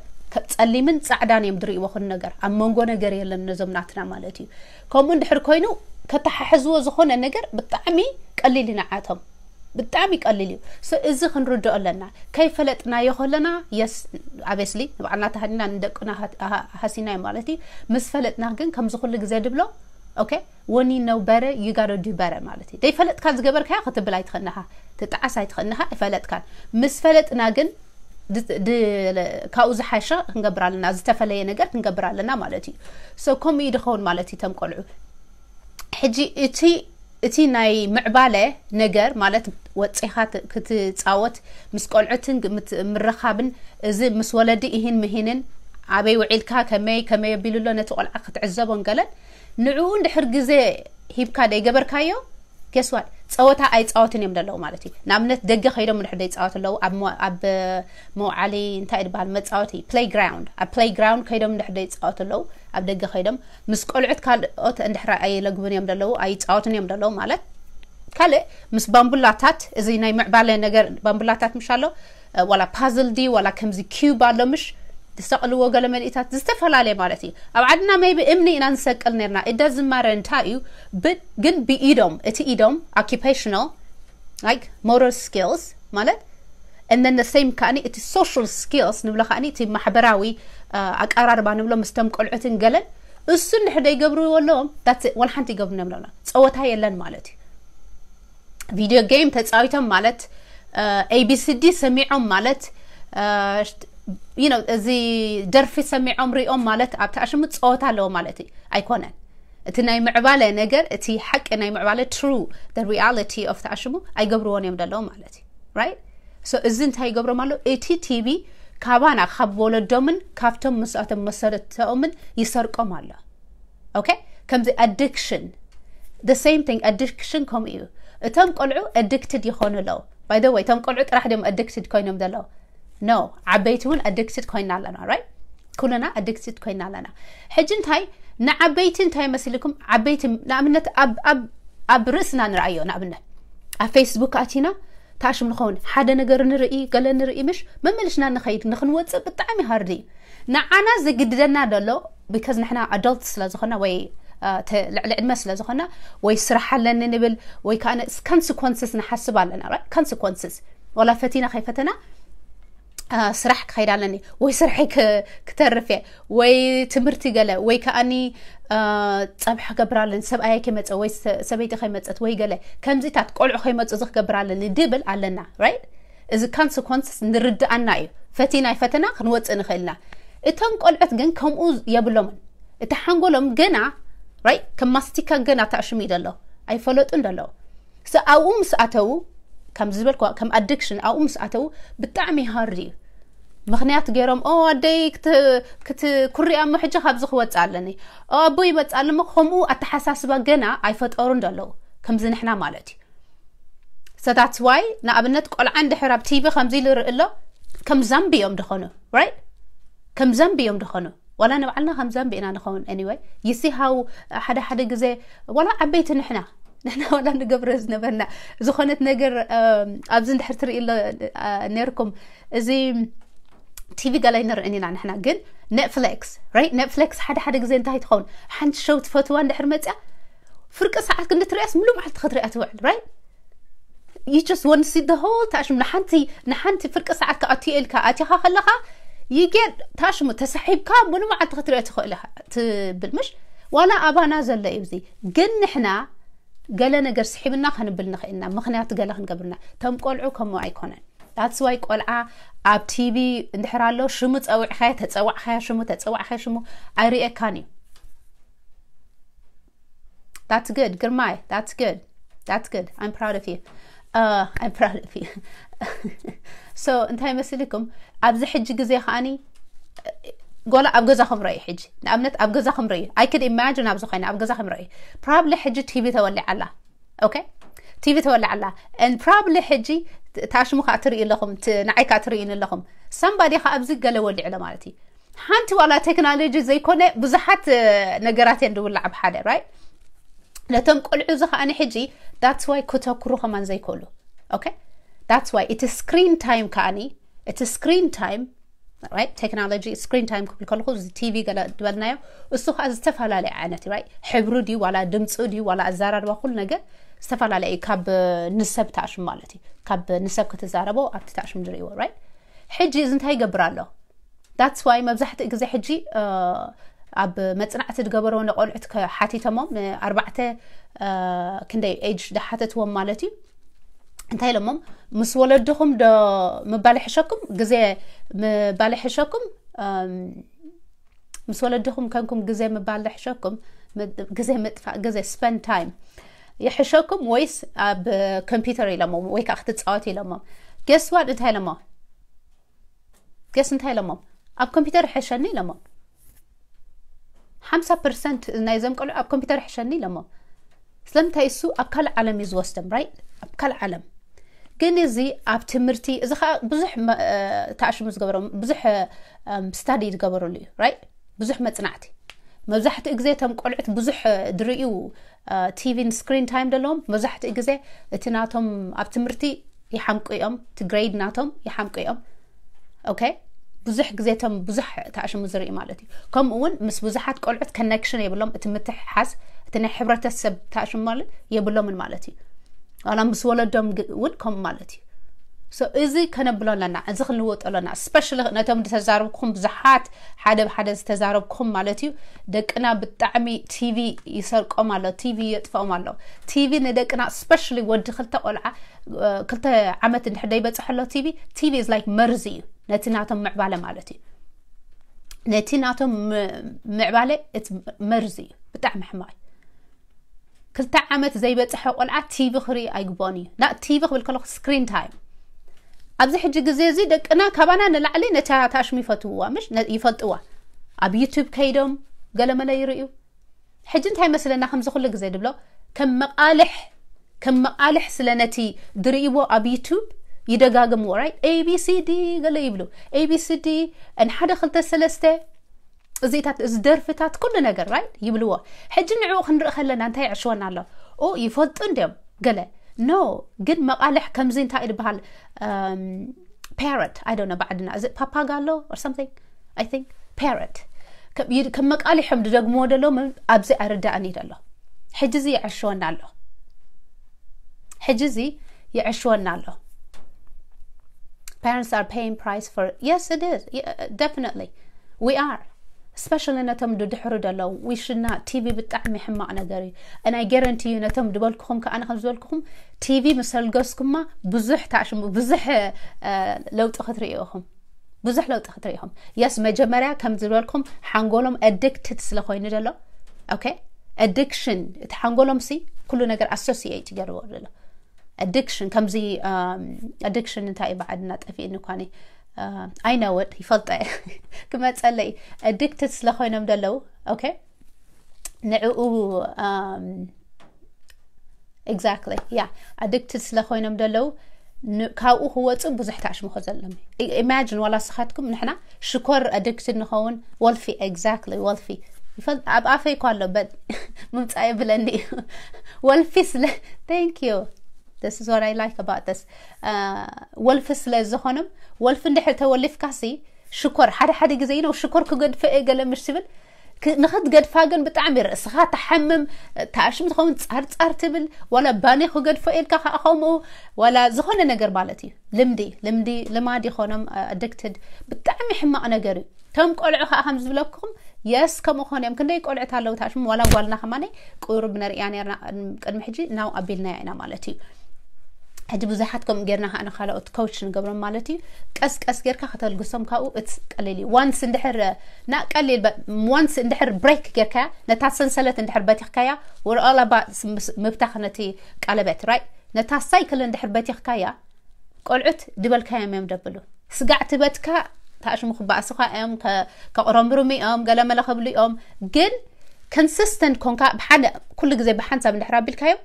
ጸሊምን ጻዕዳን እዮም ድርእይዎ ኩሉ ነገር ኣብ መንጎ ነገር የለን ነዞም ናትና ማለት እዩ ከምኡ እንድሕር ኮይኑ ከተሓሕዝዎ ዝኾነ ነገር ብጣዕሚ ቀሊል እዩ ንዓቶም ብጣዕሚ ቀሊል እዩ so እዚ ክንርድኦ ኣለና ከይፈለጥናዮ ከለና yes obviously ንባዕልና ተሃዲና ንደቅና ሃሲናዮ ማለት እዩ ምስ ፈለጥና ግን ከምዚ ኩሉ ግዜ ድብሎ okay when you know better you gotta do better ማለት እዩ ደይፈለጥካ ዝገበርካዮ ክትብል ኣይትኽእልኻ ትጣዓስ ኣይትኽእልኻ ኣይፈለጥካን ምስ ፈለጥና ግን ካብኡ ዝሓሸ ክንገብር ኣለና ዝተፈለየ ነገር ክንገብር ኣለና ማለት እዩ so ከምኡ እዩ ድኸውን ማለት እዩ ተም ቆልዑ ሕጂ እቲ እቲ ናይ ምዕባለ ነገር ማለት ወፂኻ ክትፃወት ምስ ቆልዑትን ምርኻብን እዚ ምስ ወለዲ ኢሂን ምሂንን ኣበይ ውዒልካ ከመይ ከመይ ኣቢሉ ኣሎ ነቲ ቆልዓ ክትዕዘቦን ገለን ንዕኡ እንድሕር ግዜ ሂብካ ደይገበርካዮ guess what ፀወታ ኣይፃወትን እዮም ዘለዉ ማለት እዩ። ንኣብነት ደገ ከይዶም እንድሕር ዶ ይፃወቱ ኣለዉ፣ ኣብ መ- ኣብ መውዓሊ እንታይ ዝበሃል መፃወቲ playground፣ ኣብ playground ከይዶም እንድሕር ዶ ይፃወቱ ኣለዉ፣ ኣብ ደገ ከይዶም ምስ ቆልዑት ካልኦት እንድሕር ኣይለግቡን እዮም ዘለዉ፣ ኣይፃወቱን እዮም ዘለዉ ማለት ካልእ ምስ ባምቡላታት፣ እዚ ናይ ምዕባለ ነገር ባምቡላታት ምሽ ኣሎ፣ ዋላ ፓዝል ድዩ ዋላ ከምዚ ኪዩብ ኣሎ ምሽ ዝሰቕልዎ ገለ መልእታት ዝተፈላለየ ማለት እዩ። ኣብ ዓድና maybe እምኒ ኢና ንሰቅል ነርና እደ ዝማረ እንታይ እዩ፣ ግን ብኢዶም እቲ ኢዶም occupational like motor skills ማለት and then the same ከኣኒ እቲ social skills ንብሎ ከኣኒ እቲ ማሕበራዊ ኣቀራርባ ንብሎ ምስቶም ቆልዑትን ገለን እሱ እንድሕር ዶ ይገብርዎ ኣለዎም። ዋላ ሓንቲ ይገብሩ ነብለና ፀወታ የለን ማለት እዩ። ቪድዮ ጌም ተፃዊቶም ማለት ኤቢሲዲ ሰሚዖም ማለት እዚ ደርፊ ሰሚዖም ሪኦም ማለት ኣብቲ ኣሽሙ ፀወታ ኣለዎ ማለት እዩ ኣይኮነን። እቲ ናይ ምዕባለ ነገር እቲ ሓቂ ናይ ምዕባለ true the reality of ተኣሽሙ ኣይገብርዎን እዮም ዘለዉ ማለት እዩ። Right? So እዚ እንታይ ይገብሮም ኣሎ? እቲ ቲቪ ካባና ካብ ወለዶምን ካብቶም ምስኣቶም መሰረተኦምን ይሰርቆም ኣሎ። Okay? ከምዚ addiction the same thing addiction ከምኡ እዩ። እቶም ቆልዑ addicted ይኾኑ ኣለዉ። By the way እቶም ቆልዑ ጥራሕ ድዮም addicted ኮይኖም ዘለዉ? No። ዓበይቲ እውን addicted ኮይና ኣለና። Right? ኩልና addicted ኮይና ኣለና። ሕጂ እንታይ ንዓበይቲ እንታይ መሲልኩም? ዓበይቲ ንኣብነት ኣብ ኣብ ኣብ ርእስና ንርኣዮ። ንኣብነት ኣብ ፌስቡክ ኣቲና ታሽም ንኸውን ሓደ ነገር ንርኢ ገለ ንርኢ ምሽ መመልሽና ንኸይድ ንክንወፅእ ብጣዕሚ ሃርድ እዩ። ንዓና ዝግድደና ደሎ because ንሕና adult ስለ ዝኾና ወይ ልዕሊ ዕድመ ስለ ዝኾና ወይ ስራሕ ኣለኒ ንብል ወይ ከዓ consequences ንሓስብ ኣለና። Consequences ዋላ ፈቲና ከይፈተና ስራሕ ክኸይድ ኣለኒ ወይ ስርሐይ ክተርፍ እየ ወይ ትምህርቲ ገለ ወይ ከኣኒ ፀብሒ ክገብር ኣለኒ ሰብኣየ ከይመፀ ወይ ሰበይቲ ከይመፀት ወይ ገለ ከምዚታት ቆልዑ ከይመፁ እዚ ክገብር ኣለኒ ድብል ኣለና። Right? እዚ consequences ንርድኣና እዩ። ፈቲና ይፈተና ክንወፅእ ንኽእልና። እቶም ቆልዑት ግን ከምኡ የብሎምን። እቲ ሓንጎሎም ገና Right? ከም ማስቲካ ገና ተኣሽሙ እዩ ዘሎ ኣይፈለጡን ዘለዉ። So ኣብኡ ምስ ኣተዉ ከም ዝበልኩ ከም addiction ኣብኡ ምስ ኣተዉ ብጣዕሚ hard እዩ። ምኽንያት ገይሮም ኦ ኣደይ ክትኩርያ እሞ ሕጂ ካብዚ ክወፅእ ኣለኒ ኦ ኣቦ ይመፅእ ኣሎ እሞ ከምኡ ኣተሓሳስባ ገና ኣይፈጠሩን ዘለዉ ከምዚ ንሕና ማለት እዩ። So that's why ንኣብነት ቆልዓ እንድሕር ኣብ ቲቪ ከምዚ ኢሉ ይርኢ ኣሎ ከም ዛምቢ እዮም ድኾኑ። Right? ከም ዛምቢ እዮም ድኾኑ። ዋላ ንባዕልና ከም ዛምቢ ኢና ንኸውን። Anyway you see how ሓደ ሓደ ግዜ ዋላ ዓበይቲ ንሕና ንሕና ዋላ ንገብረ ዝነበርና ዝኾነት ነገር ኣብዚ እንድሕር ትርኢ ኣሎ ነርኩም እዚ ቲቪ ገላይ ንርእን ኢና ንሕና ግን Netflix Right? Netflix ሓደ ሓደ ግዜ እንታይ ትኸውን ሓንቲ ሸው ትፈትዋ እንድሕር መፅያ ፍርቂ ሰዓት ክንዲ ትሪኣስ ሙሉ መዓልቲ ክትሪኣ ትውዕል። Right? You just want to see the whole ታሽሙ ንሓንቲ ንሓንቲ ፍርቂ ሰዓት ከኣትዮ ኢልካ ኣቲኻ ከለኻ you get ታሽሙ ተሳሒብካ ሙሉ መዓልቲ ክትሪኦ ትኽእል ኢኻ ትብል ምሽ ዋላ ኣባና ዘሎ እዩ እዚ ግን ንሕና ገለ ነገር ስሒብና ከንብል ንኽእልና ምኽንያት ገለ ክንገብርና እቶም ቆልዑ ከምኡ ኣይኮነን። That's why ቆልዓ ኣብ ቲቪ እንድሕር ኣሎ ሽሙ ፀዊዕኻዮ ተፀዋዕኻዮ ሽሙ ተፀዋዕኻዮ ሽሙ ኣይርእየካን እዩ። That's good ግርማይ that's good that's good I'm proud of you uh, I'm proud of you so እንታይ መስልኩም ኣብዚ ሕጂ ግዜ ከኣኒ ጎላ ኣብ ገዛኹም ረዩ ሕጂ ንኣብነት ኣብ ገዛኹም ረዩ I could imagine ኣብዚ ኮይነ ኣብ ገዛኹም ረዩ probably ሕጂ ቲቪ ተወሊዓ ኣላ okay ቲቪ ተወሊዓ ኣላ and probably ሕጂ ታሽሙ ከዓ ትርኢ ኣለኹም ንዓይ ከዓ ትርእዩኒ ኣለኹም somebody ከዓ ኣብዚ ገለ ወሊዑ ኣሎ ማለት እዩ ሓንቲ ዋላ ቴክኖሎጂ ዘይኮነ ብዙሓት ነገራት እየን ዝውላዕ ብሓደ right ነቶም ቆልዑ እዚ ከዓኒ ሕጂ that's why ክተኩሩ ከማን ዘይክእሉ okay that's why እቲ screen time ከዓኒ እቲ screen time right technology screen time ክብል ከለኹ እዚ ቲቪ ገለ ዝበልናዮ እሱ ከዓ ዝተፈላለየ ዓይነት እዩ right ሕብሩ ድዩ ዋላ ድምፁ ድዩ ዋላ ኣዘራርባ ኩሉ ነገር ዝተፈላለየ እዩ ካብ ንሰብ ተኣሽም ማለት እዩ ካብ ንሰብ ክትዛረቦ ኣብቲ ተኣሽም ዝርእይዎ right ሕጂ እዚ እንታይ ይገብር ኣሎ that's why መብዛሕትኡ ግዜ ሕጂ ኣብ መፅናዕቲ ዝገበርዎ ንቆልዑት ሓቲቶሞም ንኣርባዕተ ክንደይ age ዝሓተትዎም ማለት እዩ እንታይ ኢሎሞም ምስ ወለድኹም ዶ ምባል ይሕሸኩም ግዜ ምባል ይሕሸኩም ምስ ወለድኹም ከንኩም ግዜ ምባል ይሕሸኩም ግዜ ምጥፋእ ግዜ spend time ይሕሸኩም ወይስ ኣብ ኮምፒውተር ኢሎሞም ወይ ከዓ ክትፃወት ኢሎሞም guess what እንታይ ኢሎሞም guess እንታይ ኢሎሞም ኣብ ኮምፒውተር ይሕሸኒ ኢሎሞም ሓምሳ ፐርሰንት ናይዞም ቆልዑ ኣብ ኮምፒውተር ይሕሸኒ ኢሎሞም ስለምንታይ እሱ ኣብ ካልእ ዓለም እዩ ዝወስደም፣ right? ኣብ ካልእ ዓለም። ግን እዚ ኣብ ትምህርቲ፣ እዚ ከዓ ብዙሕ መ- እ፣ ተኣሽሙ ዝገበሮም፣ ብዙሕ ስታዲ ዝገበረሉ እዩ፣ right? ብዙሕ መፅናዕቲ። መብዛሕትኡ ግዜ እቶም ቆልዑት ብዙሕ እ፣ ድርእዩ ቲቪን ስክሪን ታይም ዘለዎም፣ መብዛሕትኡ ግዜ እቲ ናቶም ኣብ ትምህርቲ ይሓምቁ እዮም፣ እቲ ግሬድ ናቶም ይሓምቁ እዮም። ኦኬ፣ ብዙሕ ግዜ እቶም ብዙሕ ተኣሽሙ ዝርኢ ማለት እዩ። ከምኡ እውን ምስ ብዙሓት ቆልዑት ኮኔክሽን የብሎም፣ እቲ ምትሕሓዝ፣ እቲ ናይ ሕብረተሰብ ተኣሽሙ ማለት የብሎምን ማለት እዩ። ዋላ ምስ ወለዶም ግ- እውን ከምኡ ማለት እዩ። So እዚ ከነብሎ ኣለና፣ እዚ ክንልወጦ ኣለና። ስፔሻሊ ነቶም ዝተዛረብኩም ብዙሓት፣ ሓደ ብሓደ ዝተዛረብኩም ማለት እዩ፣ ደቅና ብጣዕሚ ቲቪ ይሰርቆም ኣሎ፣ ቲቪ የጥፍኦም ኣሎ። ቲቪ ንደቅና፣ ስፔሻሊ ወዲ ክልተ ቆልዓ እ፣ ክልተ ዓመት እንድሕር ደይበፅሐ ኣሎ ቲቪ፣ ቲቪ is like መርዚ እዩ ነቲ ናቶም ምዕባለ ማለት እዩ። ነቲ ናቶም ም- ምዕባለ እቲ መርዚ እዩ፣ ብጣዕሚ ሕማቕ እዩ። ክልተ ዓመት ዘይበፅሐ ቆልዓ ቲቪ ክርኢ ኣይግብኦን እዩ። ና ቲቪ ክብል ከለኹ ስክሪን ታይም። ኣብዚ ሕጂ ግዜ እዚ ደቅና ካባና ንላዕሊ ነታ ታሽሙ ይፈትውዋ፣ ምሽ ነ- ይፈልጥዋ። ኣብ ዩቱብ ከይዶም ገለመለ ይርእዩ። ሕጂ እንታይ መስለና ከምዚ ኩሉ ግዜ ድብሎ ከም መቃልሕ ከም መቃልሕ ስለ ነቲ ድርእይዎ ኣብ ዩቱብ ይደጋግምዎ፣ right? ኤቢሲዲ ገለ ይብሉ። ኤቢሲዲ ን ሓደ ክልተ ሰለስተ እዚታት እዚ ደርፍታት ኩሉ ነገር፣ right? ይብልዎ። ሕጂ ንዕኡ ክንርኢ ከለና እንታይ ይዕሽወና ኣሎ? ኡ ይፈልጡ እንድዮም ገለ ኖ ግን መቃልሕ ከምዚ እንታይ እዩ ዝበሃል? ፓረት ኣይ ዶንት ኖ ብዓድና እዚ ፓፓጋሎ or something I think ፓረት ከም መቃሊሖም ዝደግምዎ ደሎ ኣብዚ ኣይርዳእን እዩ ደሎ። ሕጂ እዚ ይዕሽወና ኣሎ። ሕጂ እዚ ይዕሽወና ኣሎ። Parents are paying price for, yes, it is. Yeah, definitely. We are. Especially ነቶም ድድሕሩ ደለዉ ዊሽና ቲቪ ብጣዕሚ ሕማቕ ነገር እዩ። And I guarantee you ነቶም ዝበልኩኹም ከኣ ከም ዝበልኩኹም ቲቪ ምስ ኣልገስኩማ ብዙሕ ታሽሙ ብዙሕ እ፣ ለውጢ ክትርእዩ ኢኹም። ብዙሕ ለውጢ ክትርእዩ ኢኹም። የስ መጀመርያ ከም ዝበልኩም ሓንጎሎም ኣዲክትድ ስለ ኮይኑ ደሎ። ኦኬ ኣዲክሽን እቲ ሓንጎሎም ሲ ኩሉ ነገር ኣሶሲኤት ይገርዎ ደሎ። ኣዲክሽን ከምዚ ኣዲክሽን እንታይ እዩ ብዓድና ጠፊእኒ እኳኒ ኣይነወድ ይፈልጠ ክመፀለይ ኣዲክትድ ስለ ኮይኖም ደለዉ። ኦኬ ንዕኡ exactly yeah ኣዲክትድ ስለ ኮይኖም ደለዉ ን- ካብኡ ክወፁ ብዙሕ ታሽምኾ ዘሎም። ኢማጂን ዋላ ስኻትኩም ንሕና ሽኮር ኣዲክትድ ንኸውን ወልፊ exactly ወልፊ ይፈል ኣብ ኣፈይ እኳ ኣሎ በ ምምፃእ የብለኒ እዩ ወልፊ ስለ thank you this is what I like about this ወልፊ ስለ ዝኾኖም ወልፊ እንድሕር ተወሊፍካሲ ሽኮር ሓደ ሓደ ግዜ ነው ሽኮር ክገድፈ እየ ገለ ምሽ ትብል ክ- ንኽትገድፋ ግን ብጣዕሚ ርእስኻ ተሓምም ታሽም ትኸውን ፃርፃር ትብል ዋላ ባኒ ክገድፎ ኢልካ ከዓ ከምኡ ዋላ ዝኾነ ነገር ማለት እዩ ልምዲ ልምዲ ልማድ ይኾኖም ኣዲክትድ ብጣዕሚ ሕማቕ ነገር እዩ እቶም ቆልዑ ከዓ ከም ዝብለኩም የስ ከምኡ ኾነ እዮም ክንደይ ቆልዑት ኣለዉ ታሽም ዋላ ጓልና ከማነይ ቁሩብ ነርእያ ነርና ቅድሚ ሕጂ ናው ኣቢልናያ ኢና ማለት እዩ ሕጂ ብዙሓት ከምኡ ጌርና ከዓ ንካልኦት ኮች ንገብሮም ማለት እዩ ቀስ ቀስ ጌርካ ከተልግሶም ካብኡ እቲ ቀሊል እዩ ዋንስ እንድሕር ና ቀሊል ዋንስ እንድሕር ብሬክ ጌርካያ ነታ ሰንሰለት እንድሕር በቲኽካያ ወርኣላባ ምብታኽ ነቲ ቀለበት ራይ ነታ ሳይክል እንድሕር በቲኽካያ ቆልዑት ድበልካዮም እዮም ደብሉ ስጋዕ ትበትካ ታሽሙ ክበኣስኻ እዮም ከቕረምርሙ እዮም ገለመለ ክብሉ እዮም ግን ኮንስስተንት ኮንካ ብሓደ ኩሉ ግዜ ብሓንሳብ እንድሕር ኣቢልካዮም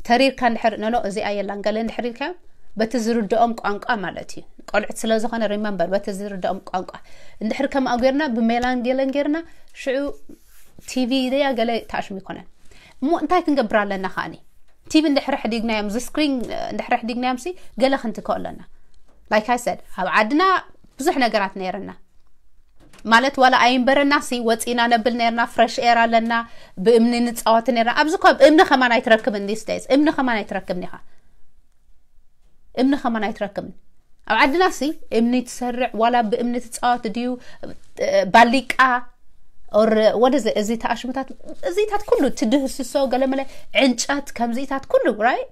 ተሪርካ እንድሕር ነኖ እዚኣ የላን ገለ እንድሕር ኢልካዮም በቲ ዝርድኦም ቋንቋ ማለት እዩ ቆልዕት ስለ ዝኾነ remember በቲ ዝርድኦም ቋንቋ እንድሕር ከም ኣጉርና ብሜላን ገለን ጌርና ሽዑ ቲቪ ደያ ገለ ተኣሽሙ ይኮነን እሞ እንታይ ክንገብር ኣለና ከዓኒ ቲቪ እንድሕር ሕዲግናዮም እዚ ስክሪን እንድሕር ሕዲግናዮም ሲ ገለ ክንትከኦ ኣለና like I said ኣብ ዓድና ብዙሕ ነገራት ነይርና ማለት ዋላ ኣይንበረና ሲ ወፂና ነብል ነርና ፍረሽ ኤር ኣለና ብእምኒ ንፃወት ነርና ኣብዚ እኳ ብእምኒ ከማን ኣይትረክብን these days እምኒ ከማን ኣይትረክብን ኢኻ እምኒ ከማን ኣይትረክብን ኣብ ዓድና ሲ እምኒ ትሰርዕ ዋላ ብእምኒ ትፃወት ድዩ ባሊቃ or what is it እዚ ተኣሽሙታት እዚታት ኩሉ ትድህስሶ ገለመለ ዕንጨት ከምዚታት ኩሉ right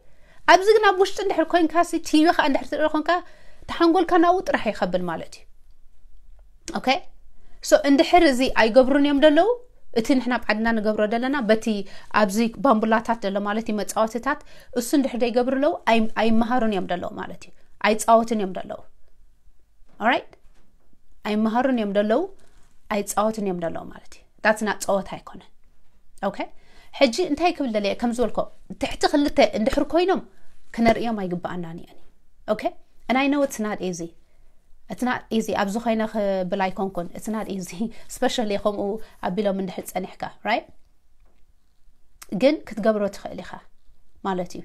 ኣብዚ ግን ኣብ ውሽጢ እንድሕር ኮይንካ ሲ ቲቪ ከዓ እንድሕር ትርኢ ኮንካ ተሓንጎልካ ናብኡ ጥራሕ ይኸብል ማለት እዩ okay so እንድሕር እዚ ኣይገብሩን እዮም ደለዉ እቲ ንሕና ኣብ ዓድና ንገብሮ ደለና በቲ ኣብዚ ባምቡላታት ደሎ ማለት እዩ መፃወትታት እሱ እንድሕር ዘይገብሩ ኣለዉ ኣይ- ኣይመሃሩን እዮም ደለዉ ማለት እዩ ኣይፃወትን እዮም ደለዉ right ኣይመሃሩን እዮም ደለዉ ኣይፃወትን እዮም ደለዉ ማለት እዩ that's not ፀወታ ኣይኮነን okay ሕጂ እንታይ ክብል ደልየ ከም ዝበልኮ፣ ትሕቲ ክልተ እንድሕር ኮይኖም ክነርእዮም ኣይግባኣናን እየን። Okay? And I know it's not easy. It's not easy. ኣብዚ ኮይነ ክብል ኣይኮንኩን። It's not easy. Especially ከምኡ ኣቢሎም እንድሕር ጸኒሕካ, right? ግን ክትገብሮ ትኽእል ኢኻ ማለት እዩ።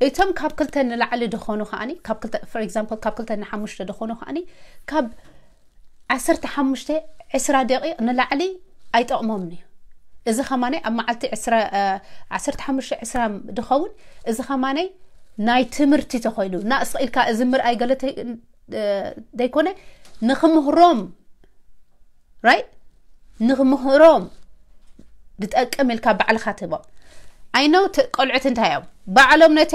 እቶም ካብ ክልተ ንላዕሊ ድኾኑ ከኣኒ፣ ካብ ክልተ፣ for example፣ ካብ ክልተ ንሓሙሽተ ድኾኑ ከኣኒ፣ ካብ ዓሰርተ ሓሙሽተ ዕስራ ደቂቕ ንላዕሊ ኣይጠቕሞምን እዩ። እዚ ከማነይ ኣብ መዓልቲ ዕስራ፣ እ፣ ዓሰርተ ሓሙሽተ ዕስራ ድኸውን፣ እዚ ከማነይ ናይ ትምህርቲ ተኾይኑ፣ እና እስቕ ኢልካ እዚ ምርኣይ ገለ ተ-፣ እ፣ ዘይኮነ፣ ንኽምህሮም፣ right? ንኽምህሮም ዝጠቅም ኢልካ ባዕልኻ ትህቦም። I know ት-፣ ቆልዑት እንታይ እዮም? ባዕሎም ነታ፣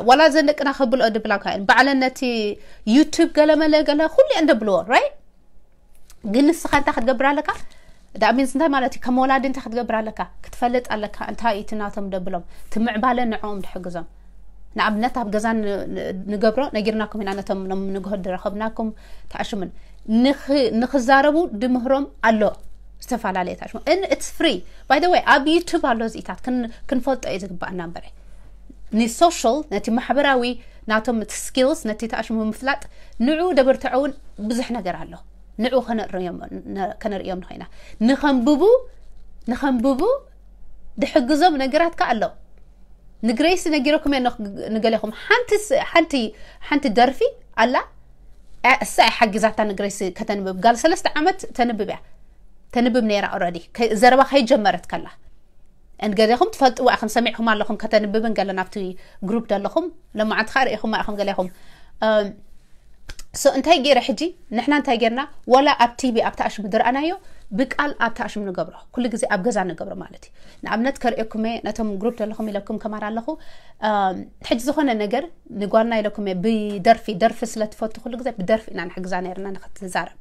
ዋላ ዘን ደቅና ክብልኦ ድብላካ እየን። ባዕለን ነቲ YouTube ገለ መለ ገለ ኩሉ እየን ደብልዎ፣ right? ግን ንስኻ እንታይ ክትገብር ኣለካ? That means እንታይ ማለት እዩ? ከም ወላዲ እንታይ ክትገብር ኣለካ? ክትፈልጥ ኣለካ። እንታይ እዩ እቲ ናቶም ደብሎም? እቲ ምዕባለ ንዕኦም ድሕግዞም። ንኣብነት ኣብ ገዛ ን-፣ ን-፣ ንገብሮ ነጊርናኩም ኢና፣ ነቶም ሎም ንግሆ ድረኸብናኩም ተኣሽሙን። ንኽ-፣ ንኽዛረቡ ድምህሮም ኣሎ። ዝተፈላለየ ተኣሽሙ። And it's free. By the way፣ ኣብ YouTube ኣሎ እዚታት ክን-፣ ክንፈልጦ እዩ ዝግባኣና እምበረ። ንሶሻል፣ ነቲ ማሕበራዊ ናቶም እቲ ስኪልስ፣ ነቲ ተኣሽሙ ምፍላጥ፣ ንዑ ደበርትዖ እውን ብዙሕ ነገር ኣሎ። ንዑ ከነርእዮም፣ ነ-፣ ከነርእዮም ንኾይና። ንኸንብቡ፣ ንኸንብቡ ድሕግዞም ነገራት ከኣ ኣሎ። ንግሬስ ነጊረኩም እየ ንኽ-፣ ንገሌኹም። ሓንቲ ስ-፣ ሓንቲ፣ ሓንቲ ደርፊ ኣላ። እ-፣ እሳ እያ ሓጊዛታ ንግሬስ ከተንብብ። ጋል ሰለስተ ዓመት ተንብብ እያ። ተንብብ ነይራ ኦልሬዲ። ከ-፣ ዘረባ ከይጀመረት ከላ። እንገሌኹም ትፈልጥዋ ኢኹም፣ ሰሚዕኩም ኣለኹም ከተንብብን ገለ ናብቲ ግሩፕ ደለኹም። ለማዓንቲ ከኣ ርኢኹማ ኢኹም ገሌኹም። እም፣ ሶ እንታይ ገይረ ሕጂ? ንሕና እንታይ ገይርና? ዋላ ኣብ ቲቪ ኣብ ተኣሽሙ ዝረኣናዮ ብቃል ኣብ ተኣሽሙ ንገብሮ። ኩሉ ግዜ ኣብ ገዛ ንገብሮ ማለት እዩ። ንኣብነት ከርእየኩም እየ፣ ነቶም ግሩፕ ዘለኹም ኢለኩም ከማር ኣለኹ። እም፣ ሕጂ ዝኾነ ነገር ንጓልና ኢለኩም እየ፣ ብደርፊ፣ ደርፊ ስለ ትፈቱ ኩሉ ግዜ ብደርፊ ኢና ንሕግዛ ነይርና ንኽትዛረብ።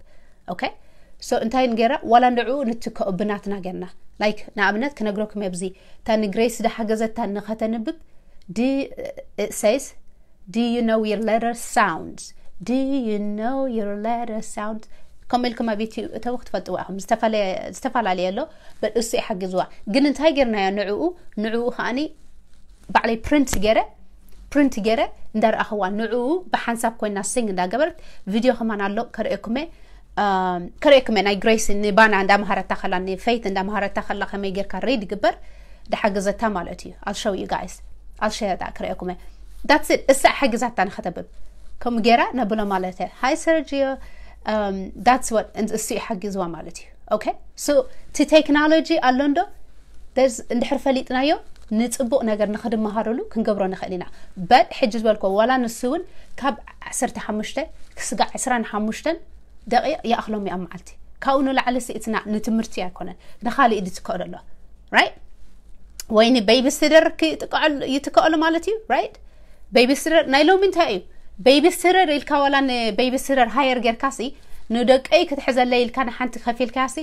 Okay? ሶ እንታይ ንጌራ? ዋላ ንዕኡ ንትከኦ ብናትና ጌርና። ላይክ ንኣብነት ክነግረኩም እየ፣ ብዚ እታ ንግሬስ ዝሓገዘታ ንኸተንብብ ዲ-፣ it says, "Do you know your letter sounds? Do you know your letter sounds?" ከምኡ ኢልኩም ኣብ ዩቲዩብ እተው ክትፈልጥዋ ኢኹም። ዝተፈለ-፣ ዝተፈላለየ ኣሎ፣ but እሱ ይሓግዝዋ። ግን እንታይ ጌርናዮ ንዕኡ? ንዕኡ ከኣኒ ባዕለይ ፕሪንት ገይረ፣ ፕሪንት ገይረ እንዳረኣኽዋ ንዕኡ ብሓንሳብ ኮይና ሲንግ እንዳገበረት፣ ቪድዮ ከማን ኣሎ ከርእየኩም እየ፣ እም፣ ከርእየኩም እየ። ናይ ግሬስ ንባና እንዳምሃረታ ከላ፣ ንፌይት እንዳምሃረታ ከላ ከመይ ጌርካ ሪድ ይግበር ድሓገዘታ ማለት እዩ። I'll show you guys. I'll share that፣ ከርእየኩም እየ። That's it። እሳ ሓጊዛታ ንኸተብብ። ከምኡ ጌራ ነብሎ ማለት እየ። ሃይ ሰርጂዮ፣ እም፣ that's what፣ እሱ ይሓግዝዋ ማለት እዩ። Okay? So፣ እቲ ቴክኖሎጂ ኣሎ እንዶ? There's፣ እንድሕር ፈሊጥናዮ፣ ንጽቡቕ ነገር ንኽድመሃረሉ ክንገብሮ ንኽእል ኢና። But ሕጂ ዝበልኮ፣ ዋላ ንሱ እውን ካብ ዓሰርተ ሓሙሽተ ክስጋዕ ዕስራን ሓሙሽተን ደቂቕ ይኣኽሎም እዩ ኣብ መዓልቲ። ካብኡ ንላዕሊ ሲ፣ it's not፣ ንትምህርቲ ኣይኮነን፣ ንኻልእ እዩ ዝትከኣሉ ኣሎ። Right? ወይ ንቤቢ ሲተር ክጥቀዐሉ፣ ይትከኣሉ ማለት እዩ። Right? ቤቢ ሲተር ናይ ሎሚ እንታይ እዩ? ቤቢ ሲተር ኢልካ ዋላ ንቤቢ ሲተር ሃየር ጌርካ ሲ፣ ንደቀይ ክትሕዘለይ ኢልካ ንሓንቲ ከፊልካ ሲ፣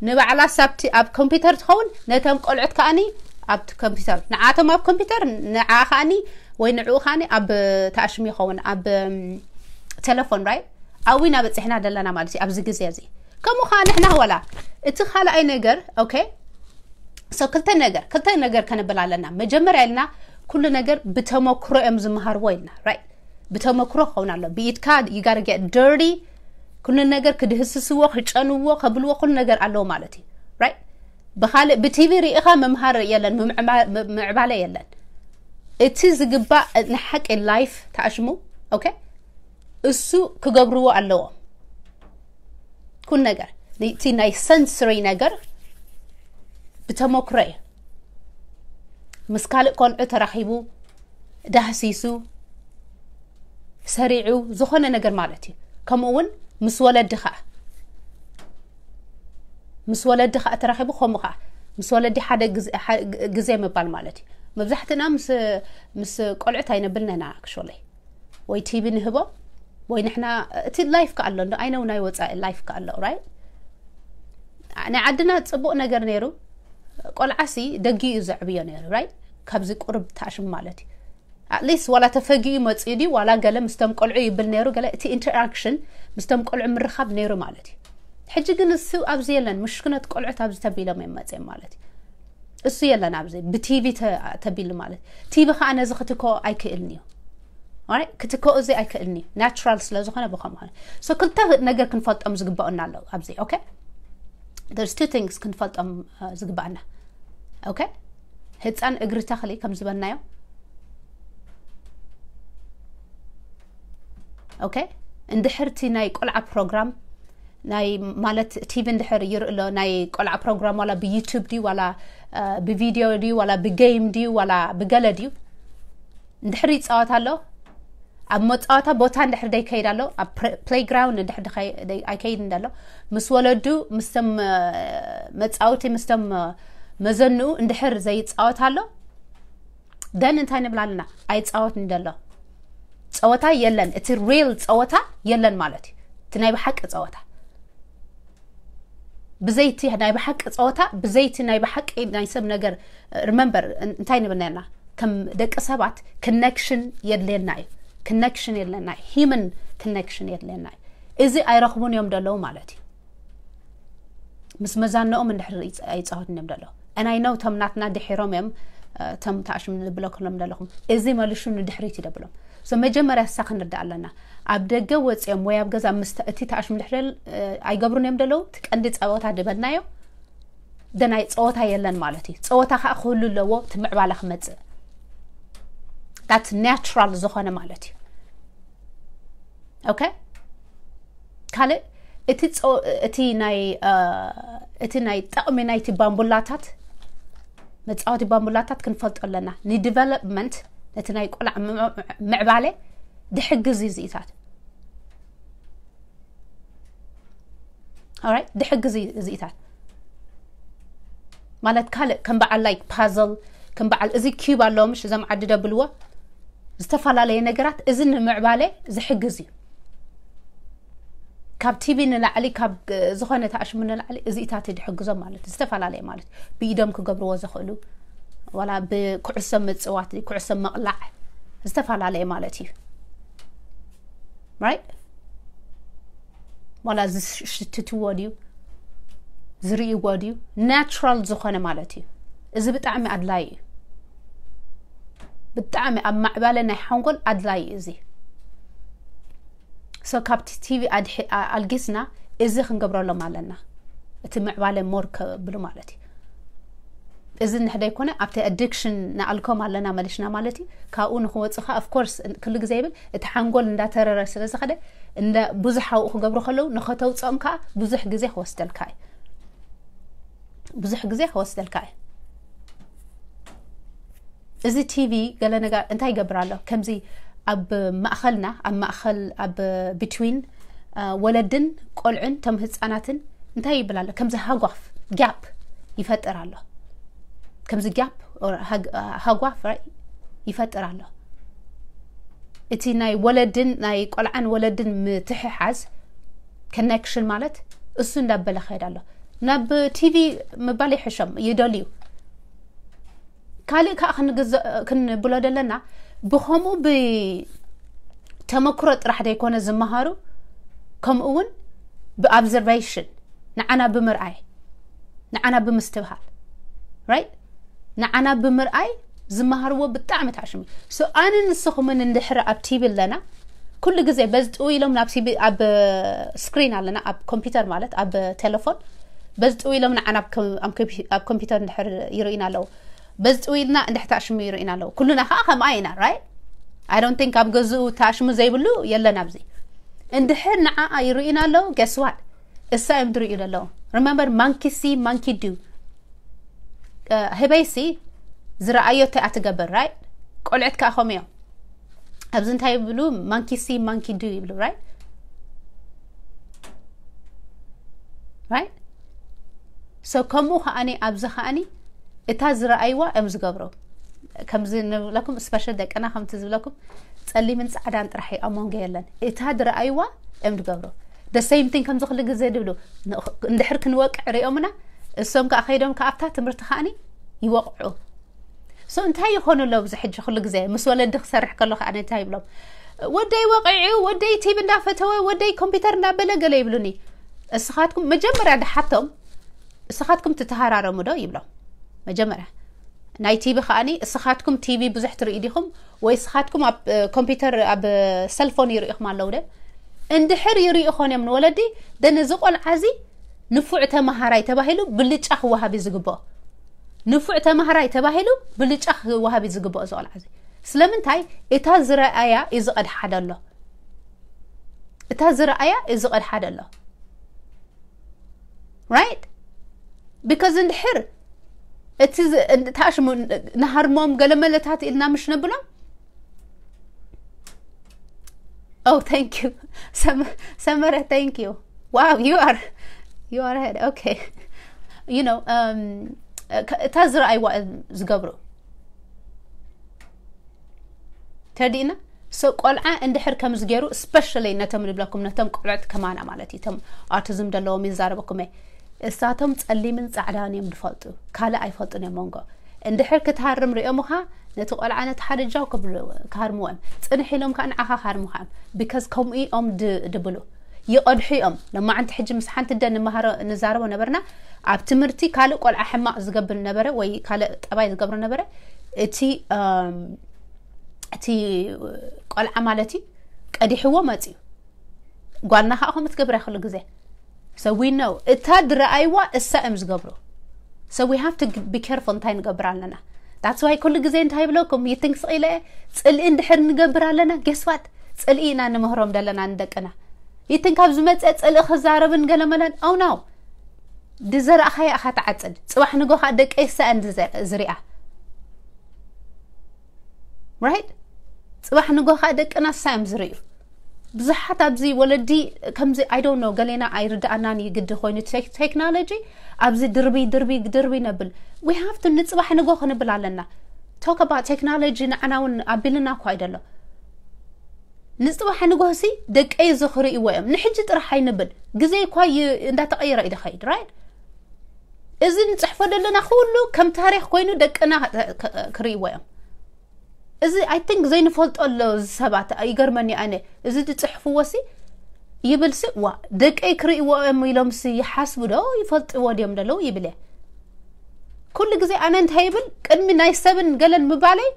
ንባዕላ ሳብቲ ኣብ ኮምፒውተር ትኸውን፣ ነቶም ቆልዑት ከኣኒ ኣብቲ ኮምፒውተር፣ ንዓቶም ኣብ ኮምፒውተር፣ ንዓ ከኣኒ ወይ ንዕኡ ከኣኒ ኣብ ተኣሽሙ ይኸውን፣ ኣብ፣ እም፣ ቴሌፎን፣ right? ኣብና በጺሕና ደለና ማለት እዩ ኣብዚ ግዜ እዚ። ከምኡ ከኣ ንሕና ዋላ እቲ ካልኣይ ነገር፣ okay? So ክልተ ነገር፣ ክልተ ነገር ከነብል ኣለና። መጀመርያ ኢልና ኩሉ ነገር ብተመክሮ እዮም ዝመሃርዎ ኢልና፣ right? ብተመክሮ ክኸውን ኣሎ። ብኢድካ you gotta get dirty፣ ኩሉ ነገር ክድህስስዎ፣ ክጨንዎ፣ ከብልዎ ኩሉ ነገር ኣለዎ ማለት እዩ፣ right? ብኻልእ ብቲቪ ርኢኻ ምምሃር የለን፣ ምምዕባ-፣ ም-፣ ምዕባለ የለን። እቲ ዝግባእ ንሓቂ ላይፍ ተኣሽሙ፣ okay? እሱ ክገብርዎ ኣለዎም። ኩሉ ነገር፣ እቲ ናይ ሰንስሪ ነገር ብተመክሮ እዩ። ምስ ካልእ ቆልዑ ተራኺቡ፣ ዳህሲሱ፣ ሰሪዑ፣ ዝኾነ ነገር ማለት እዩ። ከምኡ እውን ምስ ወለዲ ኸዓ፣ ምስ ወለዲ ኸዓ ተራኺቡ፣ ከምኡ ኸዓ ምስ ወለዲ ሓደ ግዜ፣ ሓ-፣ ግዜ ምባል ማለት እዩ። መብዛሕትና ምስ፣ ምስ ቆልዑት ኣይነብልን ኢና፣ actually። ወይ ቲቪ ንህቦም፣ ወይ ንሕና፣ እቲ ላይፍ ከኣ ኣሎ፣ እንዶ፣ I know ናይ ወጻኢ ላይፍ ከኣ ኣሎ፣ right? ናይ ዓድና ጽቡቕ ነገር ነይሩ፣ ቆልዓሲ ደጊኡ እዩ ዘዕብዮ ነይሩ፣ right? ካብዚ ቁሩብ ተኣሽሙ ማለት እዩ። At least ዋላ ተፈጊኡ መጺኡ ድዩ፣ ዋላ ገለ ምስቶም ቆልዑ ይብል ነይሩ፣ ገለ እቲ ኢንተራክሽን ምስቶም ቆልዑ ምርኻብ ነይሩ ማለት እዩ። ሕጂ ግን እሱ ኣብዚ የለን፣ ምሽክነት ቆልዑት ኣብዚ ተቢሎም እዮም መጺኦም ማለት እዩ። እሱ የለን ኣብዚ ብቲቪ ተቢሉ ማለት። ቲቪ ከዓ ነዚ ክትከኦ ኣይክእልን እዩ። ክትከኦ እዚ ኣይክእልን እዩ፣ ናቹራል ስለ ዝኾነ ብኸምኡ። ክልተ ነገር ክንፈልጦም ዝግባኡና ኣለዉ ኣብዚ። ኦኬ፣ there's two things ክንፈልጦም ዝግባኣና። ኦኬ፣ ህፃን እግሪ ተኽሊ ከም ዝበልናዮ። ኦኬ፣ እንድሕርቲ ናይ ቆልዓ ፕሮግራም ናይ ማለት ቲቪ እንድሕር ይርኢ ኣሎ፣ ናይ ቆልዓ ፕሮግራም ዋላ ብዩቱብ ድዩ ዋላ ብቪድዮ ድዩ ዋላ ብጌም ድዩ ዋላ ብገለ ድዩ እንድሕር ይፃወት ኣሎ፣ ኣብ መፃወታ ቦታ እንድሕር ደይከይድ ኣሎ፣ ኣብ ፕሌይግራውንድ እንድሕር ኣይከይድ እንደሎ፣ ምስ ወለዱ፣ ምስቶም መፃውቲ፣ ምስቶም መዘንኡ እንድሕር ዘይፃወት ኣሎ፣ ደን እንታይ ንብል ኣለና? ኣይፃወትን ደሎ። ፀወታ የለን። እቲ ሪል ፀወታ የለን ማለት እዩ። እቲ ናይ ብሓቂ ፀወታ ብዘይቲ ናይ ብሓቂ ፀወታ ብዘይቲ ናይ ብሓቂ ናይ ሰብ ነገር። ሪመምበር እንታይ ንብል ነርና? ከም ደቂ ሰባት ኮኔክሽን የድልየና እዩ። ኮኔክሽን የድልየና እዩ። ሂመን ኮኔክሽን የድልየና እዩ። እዚ ኣይረኽቡን እዮም ደለዉ ማለት እዩ። ምስ መዛንኦም እንድሕር ኣይፃወትን እዮም ደለዉ። And I know ቶም ናትና ድሒሮም እዮም። ቶም ተኣሽም ዝብለክሎም ደለኹም፣ እዚ መልሹ ንድሕሪት ይደብሎም። So መጀመርያ እሳ ክንርዳእ ኣለና። ኣብ ደገ ወፂኦም ወይ ኣብ ገዛ ምስ እቲ ተኣሽም ድሕር ኣይገብሩን እዮም ደለዉ። እቲ ቀንዲ ፀወታ ድበልናዮ ደናይ ፀወታ የለን ማለት እዩ። ፀወታ ከዓ ክህሉ ኣለዎ፣ እቲ ምዕባለ ክመፅእ። That's ናቹራል ዝኾነ ማለት እዩ። ኦኬ፣ ካልእ እቲ ናይ እቲ ናይ ጠቕሚ ናይቲ ባምቡላታት፣ መፃወቲ ባምቡላታት ክንፈልጦ ኣለና። ንዲቨሎፕመንት፣ ነቲ ናይ ቆልዓ ምዕባለ ድሕግዝ እዩ እዚኢታት። ድሕግዝ እዩ እዚኢታት ማለት ካልእ ከም በዓል ላይክ ፓዘል፣ ከም በዓል እዚ ኪዩብ ኣለዎ ምሽ እዞም ዓዲ ደብልዎ፣ ዝተፈላለየ ነገራት እዚ ንምዕባለ ዝሕግዝ እዩ። ካብ ቲቪ ንላዕሊ፣ ካብ ዝኾነ ተኣሽሙ ንላዕሊ እዚኢታት ድሕግዞም ማለት እዩ። ዝተፈላለየ ማለት ብኢዶም ክገብርዎ ዝኽእሉ፣ ዋላ ብኩዕሶ ምፅዋት፣ ኩዕሶ መቕላዕ፣ ዝተፈላለየ ማለት እዩ። ራይት፣ ዋላ ዝሽትትዎ ድዩ ዝርእይዎ ድዩ፣ ናቹራል ዝኾነ ማለት እዩ። እዚ ብጣዕሚ ኣድላይ እዩ። ብጣዕሚ ኣብ ማዕባለ ናይ ሓንጎል ኣድላይ እዩ እዚ። So ካብቲ ቲቪ ኣልጊስና እዚ ክንገብረሎም ኣለና፣ እቲ ምዕባለ ሞር ከብሉ ማለት እዩ። እዚ እንድሕር ደይኮነ ኣብቲ ኣዲክሽን ንኣልኮም ኣለና መሊሽና ማለት እዩ። ካብኡ ንክወፅኻ ኦፍኮርስ ኩሉ ግዜ ይብል፣ እቲ ሓንጎል እንዳተረረ ስለ ዝኸደ ብዙሕ ኣብኡ ክገብሩ ከለዉ ንኸተውፅኦም ከዓ ብዙሕ ግዜ ክወስደልካ እዩ። ብዙሕ ግዜ ክወስደልካ እዩ። እዚ ቲቪ ገለ ነገር እንታይ ይገብር ኣሎ? ከምዚ ኣብ ማእኸልና፣ ኣብ ማእኸል፣ ኣብ ቢትዊን ወለድን ቆልዑን ቶም ህፃናትን እንታይ ይብል ኣሎ? ከምዚ ሃጓፍ ጋፕ ይፈጥር ኣሎ። ከምዚ ጋፕ ሃጓፍ ይፈጥር ኣሎ። እቲ ናይ ወለድን ናይ ቆልዓን ወለድን ምትሕሓዝ ኮኔክሽን ማለት እሱ እንዳበለ ኸይድ ኣሎ። ናብ ቲቪ ምባል ይሕሾም ይደልዩ። ካልእ ከዓ ክንብሎ ደለና ብኸምኡ ብተመክሮ ጥራሕ ዘይኮነ ዝመሃሩ፣ ከምኡ እውን ብኦብዘርቬሽን፣ ንዓና ብምርኣይ፣ ንዓና ብምስትብሃል፣ ራይት፣ ንዓና ብምርኣይ ዝመሃርዎ ብጣዕሚ ታሽሙ። So ኣነ ንስኹምን እንድሕር ኣብ ቲቪ ኣለና፣ ኩሉ ግዜ በዚ ጥው ኢሎም ናብ ቲቪ፣ ኣብ ስክሪን ኣለና፣ ኣብ ኮምፒውተር ማለት ኣብ ቴሌፎን በዚ ጥው ኢሎም ንዓና ኣብ ኮምፒውተር እንድሕር ይርእዩና ኣለዉ፣ በዚ ጥው ኢልና እንድሕር ታሽሙ ይርእዩና ኣለዉ። ኩሉና ከዓ ከምኣ ኢና፣ ራይት? I don't think ኣብ ገዝኡ ታሽሙ ዘይብሉ የለን ኣብዚ። እንድሕር ንዓኣ ይርእዩና ኣለዉ፣ guess what? እሳ እዮም ዝርእዩ ዘለዉ። Remember monkey see, monkey do። ህበይሲ ዝረኣዮ እንታይ እያ ትገብር፣ ራይት? ቆልዕት ከዓ ከምኡ እዮም። ኣብዚ እንታይ ይብሉ? Monkey see, monkey do ይብሉ፣ ራይት? ራይት? So ከምኡ ከዓኒ ኣብዚ ከዓኒ እታ ዝረኣይዋ እዮም ዝገብሩ። ከምዚ ንብለኩም ስፐሻል ደቅና ከምቲ ዝብለኩም ፀሊምን ፃዕዳን ጥራሕ እዩ፣ ኣብ መንጎ የለን። እታ ዝረኣይዋ እዮም ዝገብሩ። The same thing ከምዚ ኩሉ ግዜ ዝብሉ እንድሕር ክንወቅዕ ሪኦምና እሶም ከዓ ከይዶም ከኣብታ ትምህርቲ ከዓኒ ይወቕዑ። So እንታይ ይኾኑ ኣለዉ ኣብዚ ሕጂ ኩሉ ግዜ ምስ ወለዲ ክሰርሕ ከሎ ከዓኒ እንታይ ይብሎም? ወደይ ወቂዑ፣ ወደይ ቲቪ እንዳፈተወ፣ ወደይ ኮምፒውተር እንዳበለ ገለ ይብሉኒ። እስኻትኩም መጀመርያ ድሓቶም እስኻትኩም ትተሃራረሙ ዶ ይብሎም መጀመርያ። ናይ ቲቪ ከዓኒ እስኻትኩም ቲቪ ብዙሕ ትርኢ ዲኹም? ወይ እስኻትኩም ኣብ ኮምፒውተር ኣብ ሰልፎን ይርኢኹም ኣለዉ ደ? እንድሕር ይርኢኾን እዮም ንወለዲ፣ ደን እዚ ቆልዓ እዚ ንፉዕ ተመሃራይ ተባሂሉ ብልጫ ክወሃብ እዩ ዝግብኦ። ንፉዕ ተመሃራይ ተባሂሉ ብልጫ ክወሃብ እዩ ዝግብኦ እዚ ቆልዓ እዚ። ስለምንታይ? እታ ዝረኣያ እዩ ዝቐድሓ ደሎ። እታ ዝረኣያ እዩ ዝቐድሓ ደሎ። Right? Because እንድሕር እቲ ተኣሽሙ ንሃርሞም ገለ መለታት ኢልና ምሽ ነብሎም? Oh, thank you. ሰመረ, thank you. Wow, you are, you are ahead. Okay. You know, um, እታ ዝረኣይዋ ዝገብሩ ተርዲእና። So ቆልዓ እንድሕር ከምዚ ገይሩ፣ especially ነቶም ንብለኩም ነቶም ቆልዑት ከማና ማለት እዩ፣ እቶም ኣውቲዝም ዘለዎም ይዛረበኩም እየ። እሳቶም ጸሊምን ጻዕዳን እዮም ዝፈልጡ፣ ካልእ ኣይፈልጡን እዮም መንጎ። እንድሕር ክትሃርም ሪኦምኻ፣ ነቲ ቆልዓ ነቲ ሓደ ጃው ክብሉ ክሃርምዎ እዮም። ጽንሕ ኢሎም ከዓ ንዓኻ ክሃርምኻ እዮም። Because ከምኡ እዮም ድብሉ፣ ይቐድሑ እዮም። ለማዓንቲ ሕጂ ምስ ሓንቲ ደ ንመሃሮ ንዛረቦ ነበርና። ኣብ ትምህርቲ ካልእ ቆልዓ ሕማቕ ዝገብር ነበረ ወይ ካልእ ጠባይ ዝገብሮ ነበረ። እቲ እቲ ቆልዓ ማለት እዩ ቀዲሕዎ መፅዩ። ጓልና ከዓ ከምኡ ትገብር እያ ኩሉ ግዜ። So we know እታ ድረኣይዋ እሳ እዮም ዝገብሩ። So we have to be careful እንታይ ንገብር ኣለና። That's why ኩሉ ግዜ እንታይ ይብለኩም? You think ስቕ ኢለ ጽልኢ እንድሕር ንገብር ኣለና፣ guess what? ጽልኢ ኢና ንምህሮም ዘለና ንደቅና። You think ካብ ዝመፀ ጽልኢ ክዛረብን ገለመለን? Oh no። ድዘራእኻያ ኢኻ ትዓፅድ። ፅባሕ ንጎ ከዓ ደቀይ እሳ እየን ዝሪኣ። Right? ፅባሕ ንጎ ከዓ ደቅና እሳ እዮም ዝርእዩ። ብዙሓት ኣብዚ ወለዲ ከምዚ I don't know ገሌና ኣይርድኣናን እዩ ግዲ ኮይኑ ቴክኖሎጂ ኣብዚ ድርቢ ድርቢ ድርቢ ነብል። We have to ንፅባሕ ንጎ ክንብል ኣለና። Talk about technology ንዓና እውን ኣቢልና እኳ ኣይደሎ። ንፅባሕ ንጎሲ ደቀይ እዚ ክርእይዎ እዮም። ንሕጂ ጥራሕ ኣይንብል፣ ግዜ እኳ እንዳተቐየረ እዩ ዝኸይድ። Right? እዚ ንፅሕፎ ዘለና ኩሉ ከም ታሪክ ኮይኑ ደቅና ክርእይዎ እዮም። እዚ I think ዘይንፈልጦ ኣሎ እዚ ሰባት ይገርመኒ። ኣነ እዚ ዝፅሕፍዎ ሲ ይብል ሲ ዋ ደቀይ ክርእይዎ እዮም ኢሎም ሲ ይሓስቡ ዶ ይፈልጥዎ ድዮም ደለዉ ይብል እየ። ኩሉ ግዜ ኣነ እንታይ ይብል ቅድሚ ናይ ሰብን ገለን ምባለይ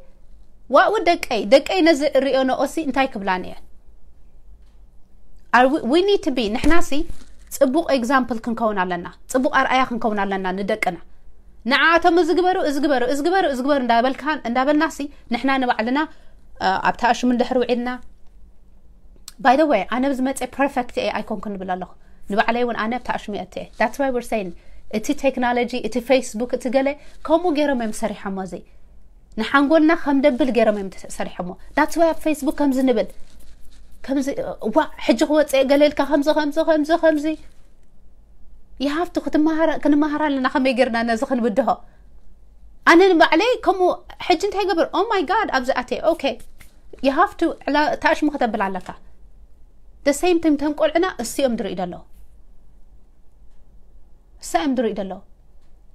ዋኡ ደቀይ ደቀይ ነዚ እሪኦ ነኦሲ እንታይ ክብላን እየን? We need to be ንሕና ሲ ፅቡቕ example ክንከውን ኣለና። ፅቡቕ ኣርኣያ ክንከውን ኣለና ንደቅና። ንዓኣቶም እዚ ግበሩ እዚ ግበሩ እዚ ግበሩ እዚ ግበሩ እንዳበልካ እንዳበልና ሲ ንሕና ንባዕልና ኣብታ ኣሽሙ እንድሕር ውዒልና By the way ኣነ ብዝመፀ perfect እየ ኣይኮንኩ ንብል ኣለኹ። ንባዕለይ እውን ኣነ ኣብታ ኣሽሙ እየ እትየ that's why we're saying እቲ ቴክኖሎጂ እቲ ፌስቡክ እቲ ገለ ከምኡ ገይሮም እዮም ሰሪሖሞ እዚ ንሓንጎልና ከም ደብል ገይሮም እዮም ሰሪሖሞ። That's why ኣብ ፌስቡክ ከምዚ ንብል ከምዚ ዋ ሕጂ ክወፅእ ገለ ኢልካ ከምዚ ከምዚ ከምዚ ከምዚ you have to ክትመሃራ ክንመሃራ ኣለና ከመይ ገይርና ነዚ ክንብድሆ። ኣነ ንባዕለይ ከምኡ ሕጂ እንታይ ገበር oh my God ኣብዚ ኣትየ okay you have to ታሽሙ ከተብል ኣለካ። The same time ተም ቆልዕና እሲኦም ድርኢ ደለዉ እሳ እዮም ድርኢ ደለዉ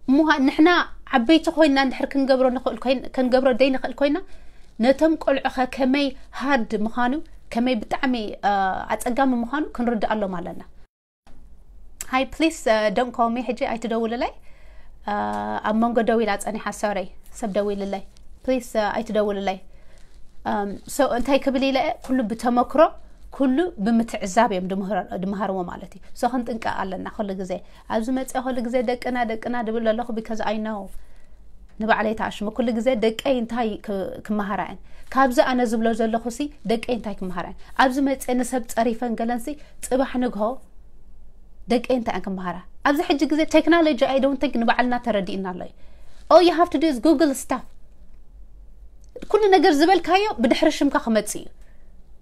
እሞ ንሕና ዓበይቲ ኮይና እንድሕር ክንገብሮ ንኽእል ኮይን ክንገብሮ ደይ ንኽእል ኮይና ነቶም ቆልዑኸ ከመይ ሃርድ ምዃኑ ከመይ ብጣዕሚ ኣፀጋሚ ምዃኑ ክንርድኣሎም ኣለና። Hi please don't call me ሕጂ ኣይትደውልለይ። ኣብ መንጎ ደው ኢላ ፀኒሓ sorry ሰብ ደው ኢልለይ please ኣይትደውልለይ። So እንታይ ክብል ኢለ ኩሉ ብተመክሮ ኩሉ ብምትዕዛብ እዮም ድምሃርዎ ማለት እዩ። So ክንጥንቀቕ ኣለና ኩሉ ግዜ ኣብዚ መፅአ ኩሉ ግዜ ደቅና ደቅና ድብል ኣለኹ because I know ንባዕለይ ተኣሽሙ ኩሉ ግዜ ደቀይ እንታይ ክመሃራ እየን ካብዚ ኣነ ዝብሎ ዘለኹ ሲ ደቀይ እንታይ ክመሃራ እየን ኣብዚ መፅአ ንሰብ ፀሪፈን ገለንሲ ፅባሕ ንግሆ ደቀይ እንታይ እየን ክመሃራ ኣብዚ ሕጂ ግዜ technology I don't think ንባዕልና ተረዲእና ኣሎ እዩ። All you have to do is Google stuff ኩሉ ነገር ዝበልካዮ ብድሕሪ ሽምካ ክመፅእ እዩ።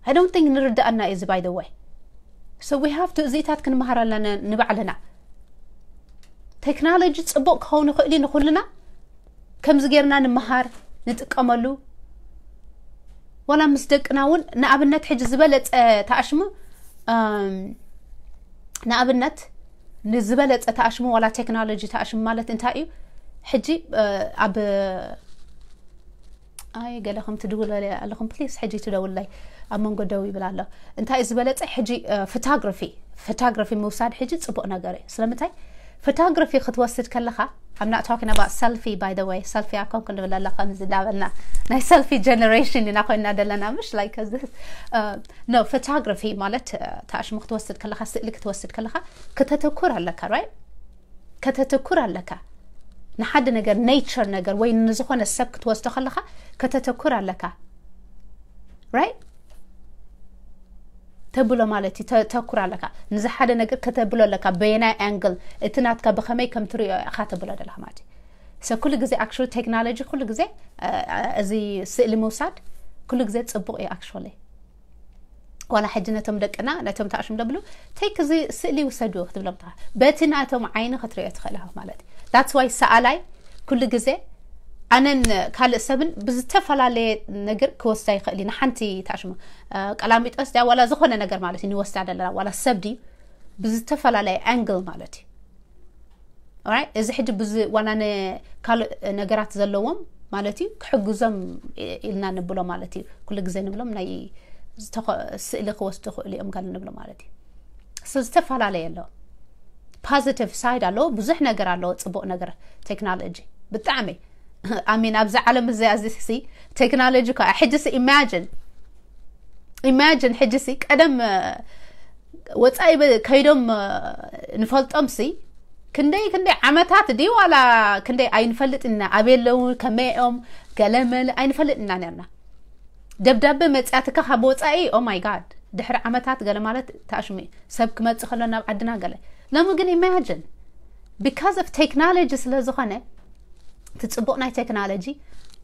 I don't think ንርድኣና እዩ እዚ by the way። So we have to እዚታት ክንመሃር ኣለና ንባዕልና። ቴክኖሎጂ ፅቡቅ ክኸውን ይኽእል እዩ ንኩልና ከምዚ ጌርና ንምሃር ንጥቀመሉ። ዋላ ምስ ደቅና እውን ንኣብነት ሕጂ ዝበለፀ ተኣሽሙ ንኣብነት ንዝበለፀ ተኣሽሙ ዋላ ቴክኖሎጂ ተኣሽሙ ማለት እንታይ እዩ? ሕጂ ኣብ ኣይ ገለ ከም ትድውለለ ኣለኹም ፕሊስ ሕጂ ትደውልለይ ኣብ መንጎ ደው ይብል ኣሎ። እንታይ ዝበለፀ ሕጂ ፎቶግራፊ ፎቶግራፊ ምውሳድ ሕጂ ፅቡቅ ነገር እዩ። ስለምንታይ Photography ክትወስድ ከለኻ I'm not talking about selfie, by the way. Selfie ኣኮንኩ ንብል ኣለኻ ከምዚ እንዳበልና ናይ selfie generation ኢና ኮይና ዘለና ምሽ like this. No, photography ማለት ታሽሙ ክትወስድ ከለኻ ስእሊ ክትወስድ ከለኻ ከተተኩር ኣለካ, right? ከተተኩር ኣለካ ንሓደ ነገር nature ነገር ወይ ንዝኾነ ሰብ ክትወስዶ ከለኻ ከተተኩር ኣለካ, right? ተብሎ ማለት እዩ። ተኩር ኣለካ ንዚ ሓደ ነገር ከተብሎ ኣለካ በየናይ angle እቲ ናትካ ብኸመይ ከም ትሪኦ ኢኻ ተብሎ ዘለኻ ማለት እዩ። So ኩሉ ግዜ actually technology ኩሉ ግዜ እዚ ስእሊ ምውሳድ ኩሉ ግዜ ጽቡቕ እዩ actually። ዋላ ሕጂ ነቶም ደቅና ነቶም ታሽም ደብሉ take እዚ ስእሊ ውሰዱ ክትብሎም ትኻ በቲ ናቶም ዓይኒ ክትሪኦ ትኽእል ኢኻ ማለት እዩ። That's why ሰኣላይ ኩሉ ግዜ ኣነን ካልእ ሰብን ብዝተፈላለየ ነገር ክወስዳ ይኽእል እዩ። ንሓንቲ ታሽሙ ቀላሚጦስ ድያ ዋላ ዝኾነ ነገር ማለት እዩ ንወስዳ ዘለና ዋላ ሰብ ድዩ ብዝተፈላለየ angle ማለት እዩ። Alright? እዚ ሕጂ ብዚ ዋላ ካልእ ነገራት ዘለዎም ማለት እዩ ክሕግዞም ኢልና ንብሎ ማለት እዩ። ኩሉ ግዜ ንብሎም ናይ ስእሊ ክወስዱ ክእሉ እዮም ጋል ንብሎ ማለት እዩ። So ዝተፈላለየ ኣለዎ። Positive side ኣለዎ፣ ብዙሕ ነገር ኣለዎ፣ ጽቡቕ ነገር ቴክኖሎጂ ብጣዕሚ I mean ኣብዚ ዓለም እዚ ኣዚ ሲ ቴክኖሎጂ ከ ሕጂ ሲ imagine imagine ሕጂ ሲ ቀደም ወጻኢ ከይዶም ንፈልጦም ሲ ክንደይ ክንደይ ዓመታት ድዩ ዋላ ክንደይ ኣይንፈልጥ ኢና ኣበይ ኣለዉ ከመይ እዮም ገለመለ ኣይንፈልጥ ኢና ነርና። ደብዳቤ መጽያትካ ካብ ወጻኢ oh my god ድሕሪ ዓመታት ገለ ማለት ታሽሚ ሰብ ክመጽእ ከሎ ናብ ዓድና ገለ ሎሚ ግን imagine because of technology ስለ ዝኾነ እቲ ጽቡቕ ናይ ቴክኖሎጂ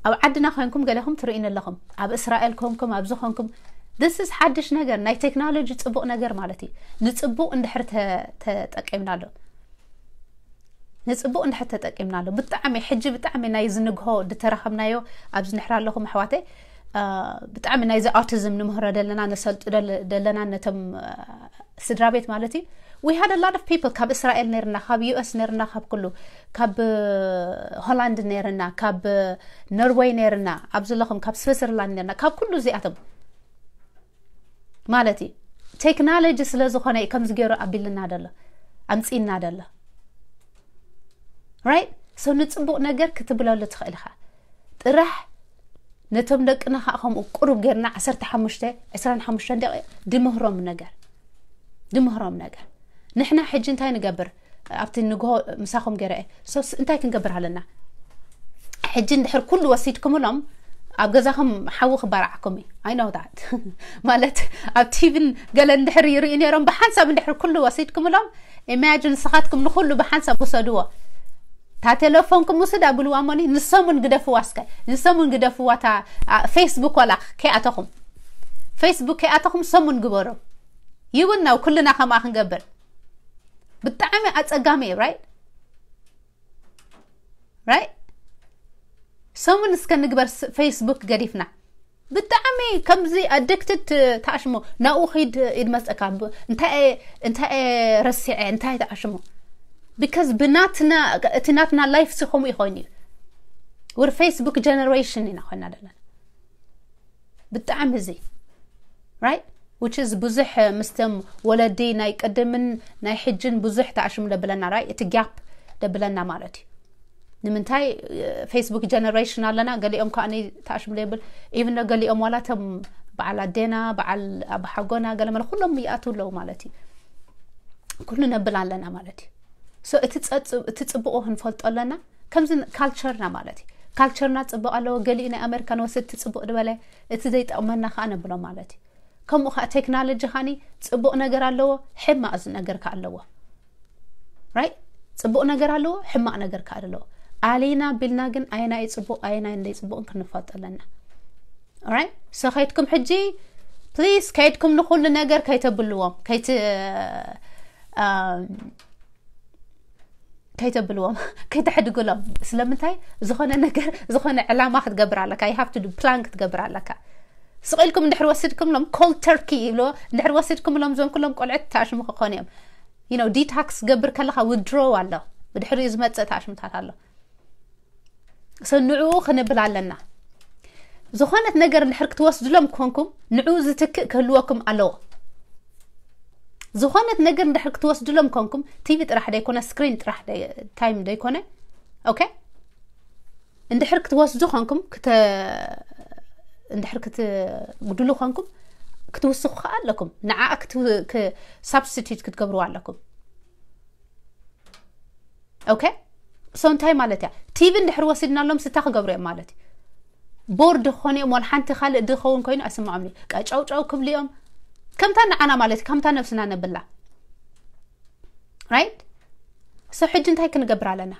ኣብ ዓድና ኮንኩም ገለኹም ትርእዩኒ ኣለኹም ኣብ እስራኤል ኮንኩም ኣብዚ ኮንኩም this is ሓድሽ ነገር ናይ ቴክኖሎጂ ጽቡቕ ነገር ማለት እዩ። ንጽቡቕ እንድሕር ተጠቂምናሉ ንጽቡቕ እንድሕር ተጠቂምናሉ ብጣዕሚ ሕጂ ብጣዕሚ ናይ ዝንግሆ ዝተረኸብናዮ ኣብዚ ንሕር ኣለኹም ኣሕዋተይ ብጣዕሚ ናይዚ autism ንምህሮ ደለና ነሰልጡ ደለና ነቶም ስድራ ቤት ማለት እዩ። We had a lot of people ካብ እስራኤል ነርና ካብ US ነርና ካብ ኩሉ ካብ ሆላንድ ነርና ካብ ኖርወይ ነርና ኣብ ዘለኹም ካብ ስዊዘርላንድ ነርና ካብ ኩሉ እዚኣቶም ማለት እዩ። ቴክኖሎጂ ስለ ዝኾነ እዩ ከምዚ ገይሩ ኣቢልና ደሎ ኣምጺና ደሎ right? So ንጽቡቕ ነገር ክትብለሉ ትኽእል ኢኻ ጥራሕ ነቶም ደቅና ከዓ ከምኡ ቁሩብ ጌርና ዓሰርተ ሓሙሽተ ዕስራን ሓሙሽተን ደቂ ድምህሮም ነገር ድምህሮም ነገር ንሕና ሕጂ እንታይ ንገብር ኣብቲ ንግሆ ምሳኹም ገይረ ሶስ እንታይ ክንገብር ኣለና ሕጂ እንድሕር ኩሉ ወሲድኩምሎም ኣብ ገዛኹም ሓዊ ክባርዓኩም እዩ I know that ማለት ኣብ ቲቪን ገለ እንድሕር ይርእዩ ነይሮም ብሓንሳብ እንድሕር ኩሉ ወሲድኩምሎም imagine ንስኻትኩም ንኹሉ ብሓንሳብ ውሰድዎ እታ ቴሌፎንኩም ውስድ ኣብልዋ እሞኒ ንሰሙን ግደፍዋ እስከ ንሰሙን ግደፍዋ እታ ፌስቡክ ዋላ ከይኣተኹም ፌስቡክ ከይኣተኹም ሰሙን ግበሩ ይውን ነው ኩልና ከምኣ ክንገብር ብጣዕሚ ኣጸጋሚ እዩ right right ሰሙን እስከ ንግበር ፌስቡክ ገዲፍና ብጣዕሚ ከምዚ ኣደክትድ ተኣሽሞ ናብኡ ኸይድ ኢድ መፀካ እንታይ እንታይ ረሲዐ እንታይ ተኣሽሞ because ብናትና እቲ ናትና life ሲ ከምኡ ይኾይኑ እዩ we're Facebook generation ኢና ኮይና ዘለና ብጣዕሚ እዚ right which is ብዙሕ ምስተም ወለዲ ናይ ቅድምን ናይ ሕጅን ብዙሕ ተኣሽሙ ደብለና right እቲ gap ደብለና ማለት እዩ ንምንታይ Facebook generation ኣለና ገሊኦም ከዓ ተኣሽሙ ደብል even ገሊኦም ዋላ ቶም በዓል ኣዴና በዓል ኣባሓጎና ገለመለ ኩሎም ይኣትው ኣለዉ ማለት እዩ ኩሉ ነብል ኣለና ማለት እዩ so እቲ እቲ ጽቡቁ ክንፈልጦ ኣለና ከምዚ ካልቸርና ማለት እዩ ካልቸርና ጽቡቅ ኣለዎ ገሊኡ ናይ ኣሜሪካ ንወስድ እቲ ጽቡቅ ዝበለ እቲ ዘይጠቅመና ከዓ ነብሎ ማለት እዩ ከምኡ ከዓ ቴክኖሎጂ ካኒ ጽቡቅ ነገር ኣለዎ ሕማቅ ነገር ከዓ ኣለዎ right ጽቡቅ ነገር ኣለዎ ሕማቅ ነገር ከዓ ኣለዎ ኣሊና ቢልና ግን ኣየና እዩ ጽቡቅ ኣየና እንደ ጽቡቅን ክንፈልጦ ኣለና right so ከይድኩም ሕጂ please ከይድኩም ንኩሉ ነገር ከይተብልዎም ከይት ከይተብልዎም ከይተሕድግሎም ስለምንታይ ዝኾነ ነገር ዝኾነ ዕላማ ክትገብር ኣለካ you have to plan ክትገብር ኣለካ ስቕ ኢልኩም እንድሕር ወሲድኩምሎም cold turkey ይብልዎ እንድሕር ወሲድኩምሎም ዞም ኩሎም ቆልዑት ተኣሽሙ ክኾኑ እዮም you know detox ገብር ከለኻ withdrawal ኣሎ ብድሕሪኡ ዝመፅእ ተኣሽምታት ኣሎ so ንዕኡ ክንብል ኣለና ዝኾነት ነገር እንድሕር ክትወስድሎም ኮንኩም ንዕኡ ዝትክእ ክህልወኩም ኣለዎ ዝኾነት ነገር እንድሕር ክትወስድሎም ኮንኩም፣ ቲቪ ጥራሕ ደይኮነ፣ ስክሪን ጥራሕ time ደይኮነ፣ okay? እንድሕር ክትወስዱ ኮንኩም፣ እንድሕር ክትጉድሉ ኮንኩም ክትውስኹ ከዓ ኣለኩም። ንዓ substitute ክትገብርዋ ኣለኩም። Okay? So እንታይ ማለት እያ? ቲቪ እንድሕር ወሲድናሎም ስታ ክገብሩ እዮም ማለት እዩ። ቦርድ ክኾኑ እዮም፣ ወላ ሓንቲ ካልእ ድኸውን ኮይኑ ኣይስምዖም እዩ። ቀጨውጨው ክብሉ እዮም። ከምታ ንዓና ማለት እዩ፣ ከምታ ነብስና ነብላ። Right? So ሕጂ እንታይ ክንገብር ኣለና?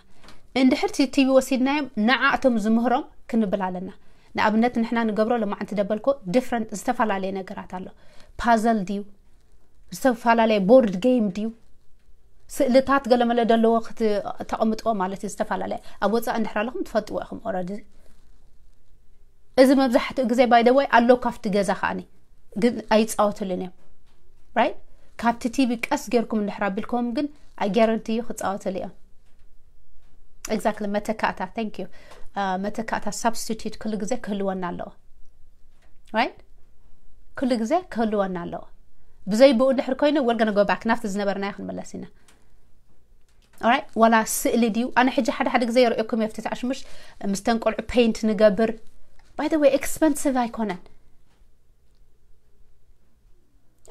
እንድሕር ቲ- ቲቪ ወሲድናዮም ንዓእቶም ዝምህሮም ክንብል ኣለና። ንኣብነት ንሕና ንገብሮ ለማዓንቲ ደበልኮ different ዝተፈላለየ ነገራት ኣሎ። ፓዘል ድዩ? ዝተፈላለየ ቦርድ ጌም ድዩ? ስእልታት ገለመለ ዘለዎ ክት- ተቐምጥዎ ማለት እዩ። ዝተፈላለየ ኣብ ወፃእ እንድሕር ኣለኹም ትፈልጥዎ ኢኹም already። እዚ መብዛሕትኡ ግዜ by the way ኣሎ ካብቲ ገዛ ከዓኒ ግን ኣይፃወትሉን እዮም። Right? ካብቲ ቲቪ ቀስ ጌርኩም እንድሕር ኣቢልኩም ግን I guarantee you ክፃወትሉ እዮም። Exactly። መተካእታ thank you። መተካእታ substitute ኩሉ ግዜ ክህልወና ኣለዎ። Right? ኩሉ ግዜ ክህልወና ኣለዎ። ብዘይ ብኡ እንድሕር ኮይኑ we're gonna go back ናብቲ ዝነበርናዮ ክንመለስ ኢና። Alright? ዋላ ስእሊ ድዩ? ኣነ ሕጂ ሓደ ሓደ ግዜ የርእየኩም እየ፣ ኣብቲ ተኣሽሙሽ ምስተን ቆልዑ ፔይንት ንገብር። By the way expensive ኣይኮነን።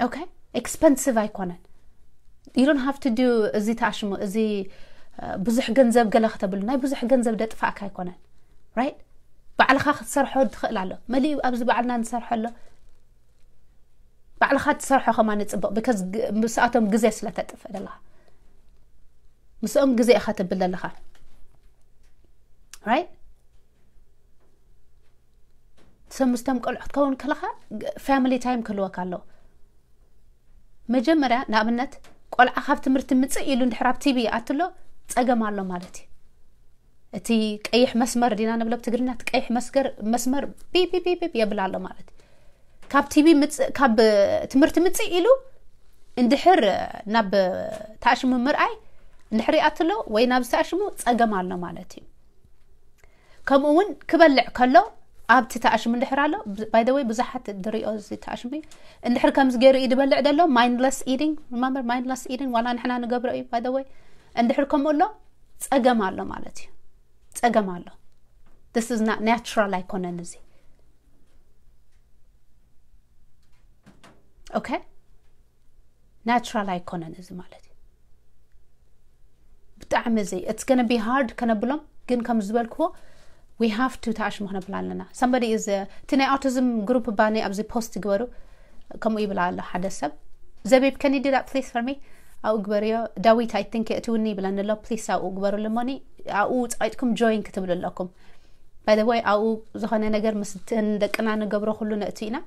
Okay? Expensive ኣይኮነን። You don't have to do እዚ ተኣሽሙ፣ እዚ እ፣ ብዙሕ ገንዘብ ገለ ከተብሉ፣ ናይ ብዙሕ ገንዘብ ደጥፋእካ ኣይኮነን። Right? ባዕልኻ ክትሰርሖ ትኽእል ኣሎ። መሊኡ ኣብዚ ባዕልና ንሰርሖ ኣሎ። ባዕልኻ ትሰርሖ ከማን ጽቡቕ፣ because ግ- ምስኣቶም ግዜ ስለ ተጥፍእ ዘለኻ። ምስኦም ግዜ ኢኻ ተብል ዘለኻ። Right? ሰሙስቶም ቆልዑ ክትከውን ከለኻ family time ክህልወካ ኣለዎ። መጀመርያ ንኣብነት ቆልዓ ካብ ትምህርቲ ምጽእ ኢሉ እንድሕር ኣብ ቲቪ ይኣትሎ ጸገም ኣሎ ማለት እዩ። እቲ ቀይሕ መስመር ዲና ንብሎ ብትግርኛ፣ እቲ ቀይሕ መስገር መስመር ቢፕ ቢፕ ቢፕ የብል ኣሎ ማለት እዩ። ካብ ቲቪ ምጽእ፣ ካብ ትምህርቲ ምጽእ ኢሉ እንድሕር ናብ ተኣሽሙ ምርኣይ እንድሕር ይኣትሎ ወይ ናብ ዝተኣሽሙ ጸገም ኣሎ ማለት እዩ። ከምኡ እውን ክበልዕ ከሎ ኣብቲ ተኣሽሙ እንድሕር ኣሎ፣ by the way ብዙሓት ድሪኦ እዚ ተኣሽሙ እዩ። እንድሕር ከምዚ ገይሩ እዩ ዝበልዕ ዘሎ mindless eating። Remember mindless eating ዋላ ንሕና ንገብሮ እዩ by the way። እንድሕር ከምኡ ኣሎ ጸገም ኣሎ ማለት እዩ። ጸገም ኣሎ። This is not natural ኣይኮነን እዚ። Okay? ናቹራል ኣይኮነን እዚ ማለት እዩ። ብጣዕሚ እዚ it's gonna be hard ከነብሎም፣ ግን ከም ዝበልክዎ we have to ተኣሽሙ ክነብል ኣለና። Somebody is እቲ ናይ autism group ባኒ ኣብዚ ፖስት ግበሩ። ከምኡ ይብል ኣሎ ሓደ ሰብ፣ ዘቤብ can you do that please for me? ኣብኡ ግበርዮ። ዳዊት I think የእትውኒ ይብለኒ ኣሎ። ፕሊስ ኣብኡ ግበሩሉ ሞኒ። ኣብኡ ጻይጥኩም ጆይን ክትብሉ ኣለኩም። By the way ኣብኡ ዝኾነ ነገር ምስ ደቅና ንገብሮ ኩሉ ነእቱ ኢና።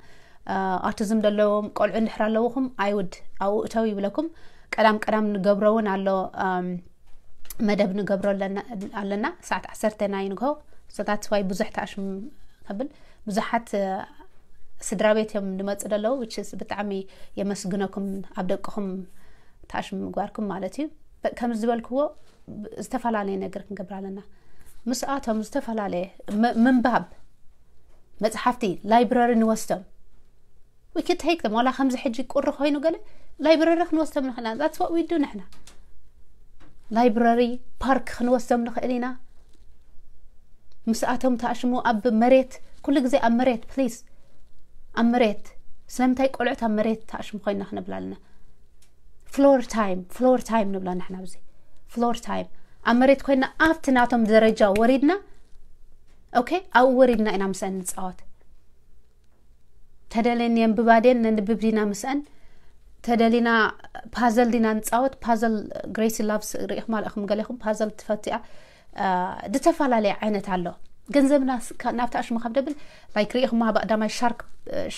ኣውቲዝም ዘለዎም ቆልዑ እንድሕር ኣለውኹም I would ኣብኡ እተው ይብለኩም። ቀዳም ቀዳም ንገብሮ እውን ኣሎ፣ መደብ ንገብሮ ኣለና ሰዓት ዓሰርተ ናይ ንግሆ። So that's why ብዙሕ ተኣሽም ከብል ብዙሓት ስድራ ቤት እዮም ንመፁ ዘለዉ which is ብጣዕሚ የመስግነኩም ኣብ ደቅኹም ተኣሽም ምግባርኩም ማለት እዩ። ከም ዝበልክዎ ዝተፈላለየ ነገር ክንገብር ኣለና። ምስኣቶም ዝተፈላለየ ምንባብ መፅሓፍቲ library ንወስዶም። We could take them ዋላ ከምዚ ሕጂ ቁሪ ኮይኑ ገለ library ክንወስዶም ንኽእል ኢና። That's what we do ንሕና። Library park ክንወስዶም ንኽእል ኢና። ምስኣቶም ተኣሽሙ ኣብ መሬት ኩሉ ግዜ ኣብ መሬት please ኣብ መሬት ስለምንታይ ቆልዑት ኣብ መሬት ተኣሽሙ ኮይና ክነብል ኣለና። Floor time floor time ንብላ ንሕና ኣብዚ floor time ኣብ መሬት ኮይና ኣብቲ ናቶም ደረጃ ወሪድና okay ኣብኡ ወሪድና ኢና ምስአን ንፃወት። ተደልን የንብባ ድየን ነንብብ ዲና ምስአን ተደሊና ፓዘል ዲና ንፃወት። ፓዘል ግሬሲ ላቭስ ርኢኹም ኣለኹም ገሌኹም ፓዘል ትፈትያ ዝተፈላለየ ዓይነት ኣሎ። ገንዘብና ናብቲ ኣሽሙ ካብ ደብል like ርኢኹም ኣብ ቀዳማይ shark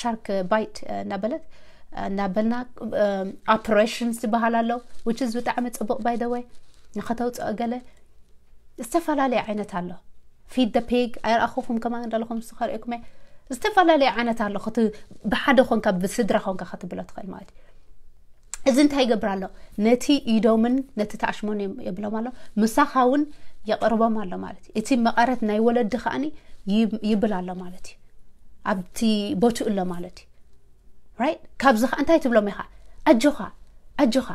shark bite እናበለት እናበልና operations ዝበሃል ኣሎ which is ብጣዕሚ ፅቡቕ by the way ንኸተውፅኦ ገለ ዝተፈላለየ ዓይነት ኣሎ። Feed the pig ኣይረኣኹኹም ከማን እንዳለኹም ንስኻ ርእኩም እየ። ዝተፈላለየ ዓይነት ኣሎ። ብሓደ ኮንካ ብስድራ ኮንካ ክትብሎ ትኽእል ማለት እዩ። እዚ እንታይ ይገብር ኣሎ? ነቲ ኢዶምን ነቲ ተኣሽሞን የብሎም ኣሎ። ምሳኻ እውን የቕርቦም ኣሎ ማለት እዩ። እቲ መቐረት ናይ ወለዲ ከዓኒ ይብል ኣሎ ማለት እዩ። ኣብቲ ቦትኡ ኣሎ ማለት እዩ። Right? ካብዚ ከዓ እንታይ ትብሎም ኢኻ? ኣጆኻ ኣጆኻ።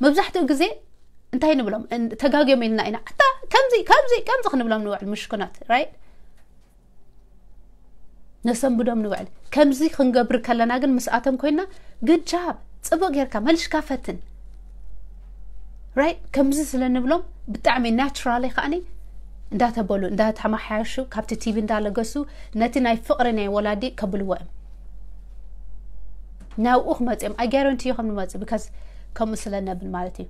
መብዛሕትኡ ግዜ እንታይ ንብሎም? እን- ተጋግዮም ኢልና ኢና። ኣታ ከምዚ ከምዚ ከምዚ ክንብሎም ንውዕል፣ ምሽኩናት፣ right? ነሰንብዶም ንውዕል። ከምዚ ክንገብር ከለና ግን ምስኣቶም ኮይና፣ good job፣ ጽቡቕ ጌርካ፣ መልሽካ ፈትን፣ right? ከምዚ ስለ ንብሎም ብጣዕሚ ናቹራሊ ከዓኒ እንዳተበሉ እንዳተመሓየሹ፣ ካብቲ ቲቪ እንዳለገሱ ነቲ ናይ ፍቕሪ ናይ ወላዲ ከብልዎ እዮም። ናብኡ ክመጽኦም ኣጋረንቲ እዮም ንመጽእ፣ because ከምኡ ስለ ነብል ማለት እዩ።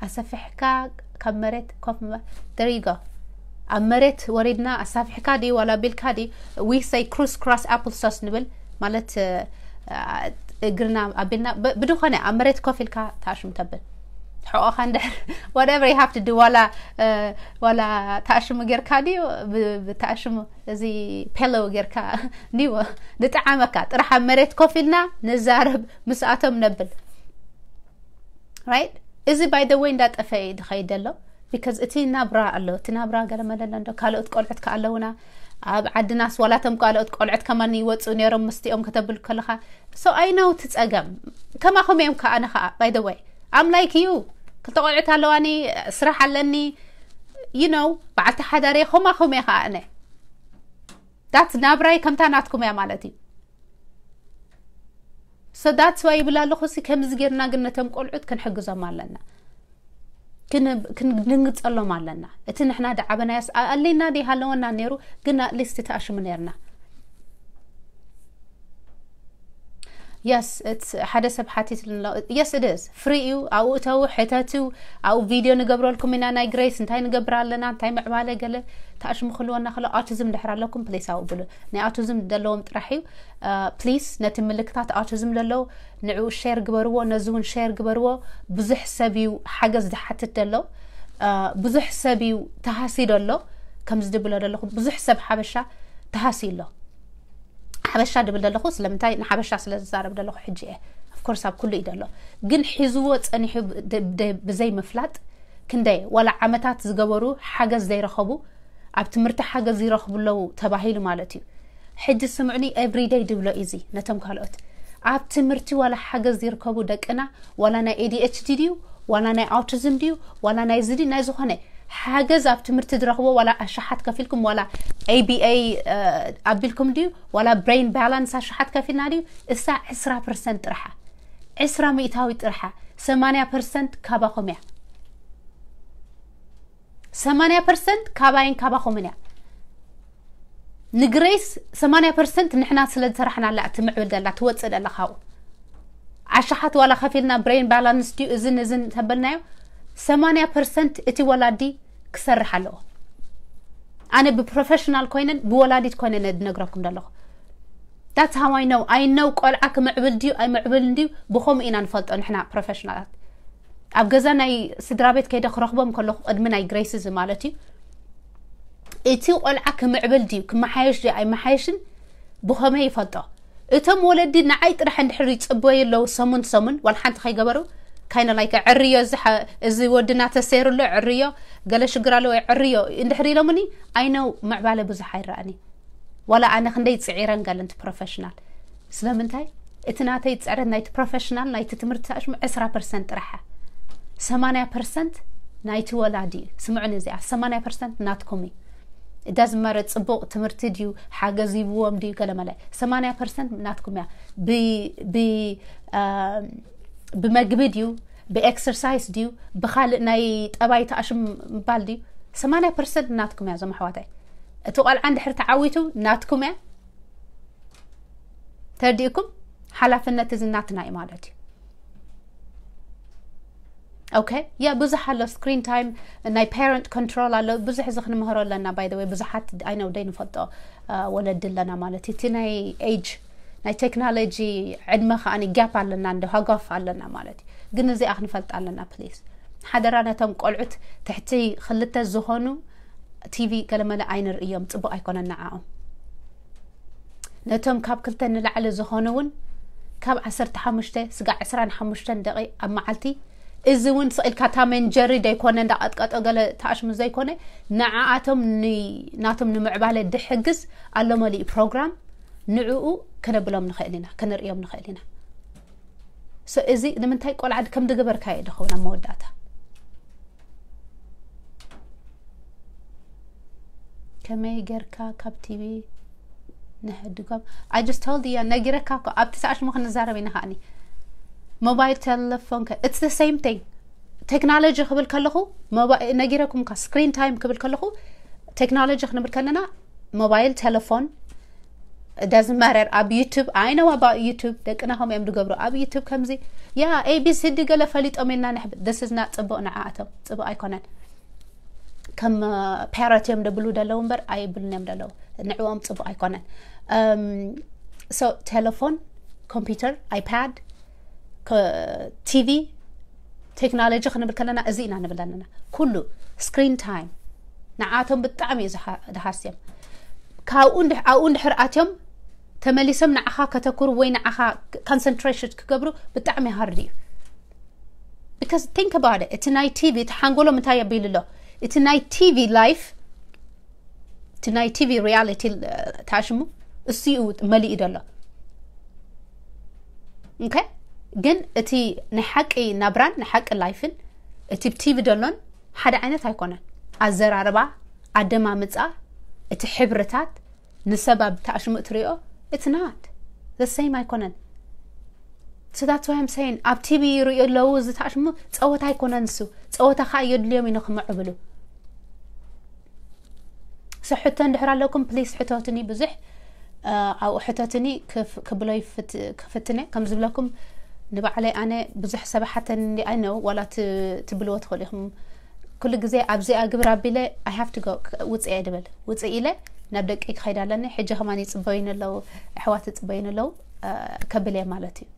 ኣሰፊሕካ ካብ መሬት ኮፍ ምባ- there you go። ኣብ መሬት ወሪድና ኣሳፊሕካ ድዩ ዋላ ቢልካ ድዩ? We say criss cross applesauce ንብል ማለት፣ እ፣ እግርና ኣቢልና ብ- ብድኾነ ኣብ መሬት ኮፍ ኢልካ ተኣሽሙ ተብል። ሕቆኻ እንድሕር whatever you have to do፣ ዋላ፣ እ፣ ዋላ ተኣሽሙ ጌርካ ድዩ ብ- ብተኣሽሙ፣ እዚ ፔሎ ጌርካ ድዩ ንጠዓመካ፣ ጥራሕ ኣብ መሬት ኮፍ ኢልና ንዛረብ፣ ምስኣቶም ነብል። Right? እዚ by the way እንዳጠፈ እዩ ዝኸይድ ዘሎ። Because እቲ ናብራ ኣሎ፣ እቲ ናብራ ገለ መለለ እንዶ ካልኦት ቆልዑት ከ ኣለውና ኣብ ዓድናስ፣ ዋላቶም ካልኦት ቆልዑት ከማን ይወፁ ነይሮም ምስቲኦም ከተብል ከለኻ። So I know እቲ ፀገም ከማኹም እዮም ከ። ኣነ ከዓ by the way I'm like you፣ ክልተ ቆልዑት ኣለዋኒ፣ ስራሕ ኣለኒ፣ you know፣ በዓልቲ ሓዳር እየ፣ ከማኹም እየ ከዓ ኣነ። That's ናብራይ ከምታ ናትኩም እያ ማለት እዩ። So that's why ይብል ኣለኹ ሲ፣ ከምዚ ጌርና ግን ነቶም ቆልዑት ክንሕግዞም ኣለና። ክን- ክንድንግጸሎም ኣለና። እቲ ንሕና ደዓበናያስ ኣ- ኣሊና ዲ ሃለወና ነይሩ፣ ግን at least ተኣሽሙ ነርና። Yes, it's ሓደ ሰብ ሓቲት ኣሎ። Yes, it is free እዩ። ኣብኡ እተው፣ ሕተቱ። ኣብኡ ቪድዮ ንገብረልኩም ኢና፣ ናይ ግሬስ እንታይ ንገብር ኣለና፣ እንታይ ምዕባለ ገለ። ተኣሽሙ ክልወና ከሎ፣ ኣውቲዝም ድሕር ኣለኩም ፕሊስ ኣብኡ ብሉ። ናይ ኣውቲዝም ዘለዎም ጥራሕ እዩ። ፕሊስ ነቲ ምልክታት ኣውቲዝም ዘለዎ ንዕኡ ሼር ግበርዎ፣ ነዚ እውን ሼር ግበርዎ። ብዙሕ ሰብ እዩ ሓገዝ ዝሓትት ዘሎ። ብዙሕ ሰብ እዩ ተሃሲ ዘሎ። ከምዚ ድብሎ ዘለኹ ብዙሕ ሰብ ሓበሻ ተሃሲ ኣሎ። ሓበሻ ድብል ዘለኹ ስለምንታይ ንሓበሻ ስለ ዝዛረብ ዘለኹ ሕጂ እየ። Of course ኣብ ኩሉ እዩ ዘሎ፣ ግን ሒዝዎ ጸኒሑ ብ- ደ- ደ- ብዘይ ምፍላጥ ክንደይ ዋላ ዓመታት ዝገበሩ ሓገዝ ዘይረኸቡ ኣብ ትምህርቲ ሓገዝ ይረኽቡ ኣለዉ ተባሂሉ ማለት እዩ። ሕጂ ስምዕኒ፣ everyday ድብሎ እዚ ነቶም ካልኦት ኣብ ትምህርቲ ዋላ ሓገዝ ይርከቡ ደቅና፣ ዋላ ናይ A D H D ድዩ፣ ዋላ ናይ ኣውቲዝም ድዩ፣ ዋላ ናይ ዝዲ ናይ ዝኾነ ሓገዝ ኣብ ትምህርቲ ዝረኽቦ፣ ዋላ ኣሻሓት ከፊልኩም፣ ዋላ A B A ኣቢልኩም ድዩ፣ ዋላ ብሬን ባላንስ ኣሻሓት ከፊልና ድዩ፣ እሳ ዕስራ ፐርሰንት ጥራሓ፣ ዕስራ ሚእታዊ ጥራሓ፣ ሰማንያ ፐርሰንት ካባኹም እያ። ሰማንያ ፐርሰንት ካባይን ካባኹምን እያ። ንግሬስ ሰማንያ ፐርሰንት ንሕና ስለ ዝሰራሕናላ ትምዕብል ደላ፣ ትወፅእ ደላ ካብኡ። ኣሻሓት ዋላ ከፊልና ብሬን ባላንስ ድዩ እዝን እዝን ተበልናዮ፣ ሰማንያ ፐርሰንት እቲ ወላዲ ክሰርሕ ኣለዎ። ኣነ ብፕሮፌሽናል ኮይነን ብወላዲት ኮይነን ዝነግረኩም ዘለኹ። That's how I know. I know ቆልዓ ክምዕብል ድዩ ኣይምዕብልን ድዩ ብኸምኡ ኢና ንፈልጦ ንሕና ፕሮፌሽናላት። ኣብ ገዛ ናይ ስድራ ቤት ከይደ ክረኽቦም ከለኹ ቅድሚ ናይ ግሬስ እዚ ማለት እዩ፣ እቲ ቆልዓ ክምዕብል ድዩ ክመሓየሽ ድዩ ኣይመሓየሽን ብኸመይ ይፈልጦ? እቶም ወለዲ ንዓይ ጥራሕ እንድሕር ይፅበዩ ኣለዉ ሰሙን ሰሙን ዋላ ሓንቲ ከይገበሩ፣ kind of like ዕርዮ እዚ ሓ- እዚ ወድና ተሰይሩ ኣሎ ዕርዮ፣ ገለ ሽግር ኣለዎ ዕርዮ እንድሕር ኢሎምኒ፣ I know ምዕባለ ብዙሕ ኣይረኣኒ። ዋላ ኣነ ክንደይ ፅዒረን ገለ ንቲ ፕሮፌሽናል። ስለምንታይ? እቲ ናተይ ፅዕረት ናይቲ ፕሮፌሽናል ናይቲ ትምህርቲ ተኣሽሙ ዕስራ ፐርሰንት ጥራሓ፣ ሰማንያ ፐርሰንት ናይቲ ወላዲ እዩ። ስምዑኒ እዚኣ፣ ሰማንያ ፐርሰንት ናትኩም እዩ። እዳ ዝመረ ፅቡቕ ትምህርቲ ድዩ፣ ሓገዝ ይብዎም ድዩ፣ ገለመለ፣ ሰማንያ ፐርሰንት ናትኩም እያ። ብ- ብ- ኣም፣ ብመግቢ ድዩ፣ ብኤክሰርሳይስ ድዩ፣ ብኻልእ ናይ ጠባይ ተኣሽም ምባል ድዩ፣ ሰማንያ ፐርሰንት ናትኩም እያ። ዞም ኣሕዋታይ፣ እቲ ቆልዓ እንድሕር ተዓዊቱ ናትኩም እያ። ተርዲእኩም? ሓላፍነት እዚ ናትና እዩ ማለት እዩ። ኦኬ፣ ያ ብዙሕ ኣሎ። ስክሪን ታይም፣ ናይ ፓረንት ኮንትሮል ኣሎ። ብዙሕ እዚ ክንምህሮ ኣለና። By the way፣ ብዙሓት I know ደይ ንፈልጦ፣ አ፣ ወለዲ ኣለና ማለት እዩ። እቲ ናይ ኤጅ ናይ ቴክኖሎጂ ዕድመ ከዓኒ ጋፕ ኣለና፣ እንደ ሃጓፍ ኣለና ማለት እዩ። ግን እዚኣ ክንፈልጥ ኣለና ፕሊዝ። ሓደራ ነቶም ቆልዑት ትሕቲ ክልተ ዝኾኑ ቲቪ ገለመለ ኣይንርእዮም፣ ጽቡቕ ኣይኮነን ንዓኦም። ነቶም ካብ ክልተ ንላዕሊ ዝኾኑ እውን ካብ ዓሰርተ ሓሙሽተ ስጋዕ ዕስራን ሓሙሽተን ደቂ ኣብ መዓልቲ፣ እዚ እውን ስቕ ኢልካ ታም ኤንድ ጀሪ ዘይኮነ እንዳቐጥቀጦ ገለ ተኣሽሙ ዘይኮነ፣ ንዓኣቶም ን- ናቶም ንምዕባለ ድሕግዝ ኣሎ መሊኡ ፕሮግራም፣ ንዕኡ ክነብሎም ንኽእል ኢና፣ ክንርእዮም ንኽእል ኢና። So እዚ ንምንታይ ቆልዓ ከም ዝገበርካዮ ድኸውን ኣብ መወዳእታ። ከመይ ጌርካ ካብ ቲቪ ንሕድጎም? I just told you፣ ነጊረካ እኮ። ኣብቲ ሰዓት ሽሙ ክንዛረብ ኢና ከኣኒ። ሞባይል ቴሌፎን ከ it's the same thing። ቴክኖሎጂ ክብል ከለኹ ነጊረኩም ካ። ስክሪን ታይም ክብል ከለኹ ቴክኖሎጂ ክንብል ከለና ሞባይል ቴሌፎን፣ it doesn't matter። ኣብ ዩቱብ፣ I know about ዩቱብ፣ ደቅና ከምኡ እዮም ዝገብሩ። ኣብ ዩቱብ ከምዚ ያ ኤቢሲዲ ገለ ፈሊጦም ኢልና ንሕብ this is not ጽቡቕ፣ ንዓኣቶም ጽቡቕ ኣይኮነን። ከም ፓረት እዮም ደብሉ ደለዉ እምበር ኣይብሉን እዮም ደለዉ። ንዕኦም ጽቡቕ ኣይኮነን። So ቴሌፎን፣ ኮምፒውተር፣ ኣይፓድ፣ ቲቪ፣ ቴክኖሎጂ ክንብል ከለና እዚ ኢና ንብል ኣለና። ኩሉ ስክሪን ታይም ንዓቶም ብጣዕሚ እዩ ዝሃስዮም። ካብኡ ኣብኡ እንድሕር ኣትዮም ተመሊሶም ንዓኻ ከተኩሩ ወይ ንዓኻ ኮንሰንትሬሽን ክገብሩ ብጣዕሚ ሃርድ እዩ። Because think about it፣ እቲ ናይ ቲቪ፣ እቲ ሓንጎሎም እንታይ ኣቢሉ ኣሎ? እቲ ናይ ቲቪ ላይፍ፣ እቲ ናይ ቲቪ ሪያሊቲ ታሽሙ እሱ እዩ መሊኡ ዘሎ። ኦኬ፣ ግን እቲ ናይ ሓቂ ናብራን ናይ ሓቂ ላይፍን እቲ ቲቪ ደሎን ሓደ ዓይነት ኣይኮነን። ኣዘራርባ፣ ኣደማምፃ፣ እቲ ሕብርታት፣ ንሰብ ኣብ ታሽሙ እትሪኦ it's not the same ኣይኮነን። So that's why I'm saying ኣብ ቲቪ ይርእዩ ኣለዉ። እዚ ታሽሙ ጸወታ ኣይኮነን፣ እሱ ጸወታ ከዓ የድልዮም እዩ ንክምዕብሉ። So ሕቶ እንድሕር ኣለኩም ፕሊስ ሕቶትኒ። ብዙሕ ኣብኡ ሕቶትኒ ክብሎ ክፍትነ። ከም ዝብለኩም ንባዕለይ ኣነ ብዙሕ ሰብ ሓተኒ I know፣ ዋላ ትብልዎ ትኽእሉ ኢኹም። ኩሉ ግዜ ኣብዚኣ ግብር ኣቢለ I have to go፣ ውፅእ እየ ድብል። ውፅእ ኢለ ናብ ደቂ ክኸይድ ኣለኒ። ሕጂ ከማን ይፅበዩኒ ኣለዉ፣ ኣሕዋት ይፅበዩኒ ኣለዉ ከብል እየ ማለት እዩ።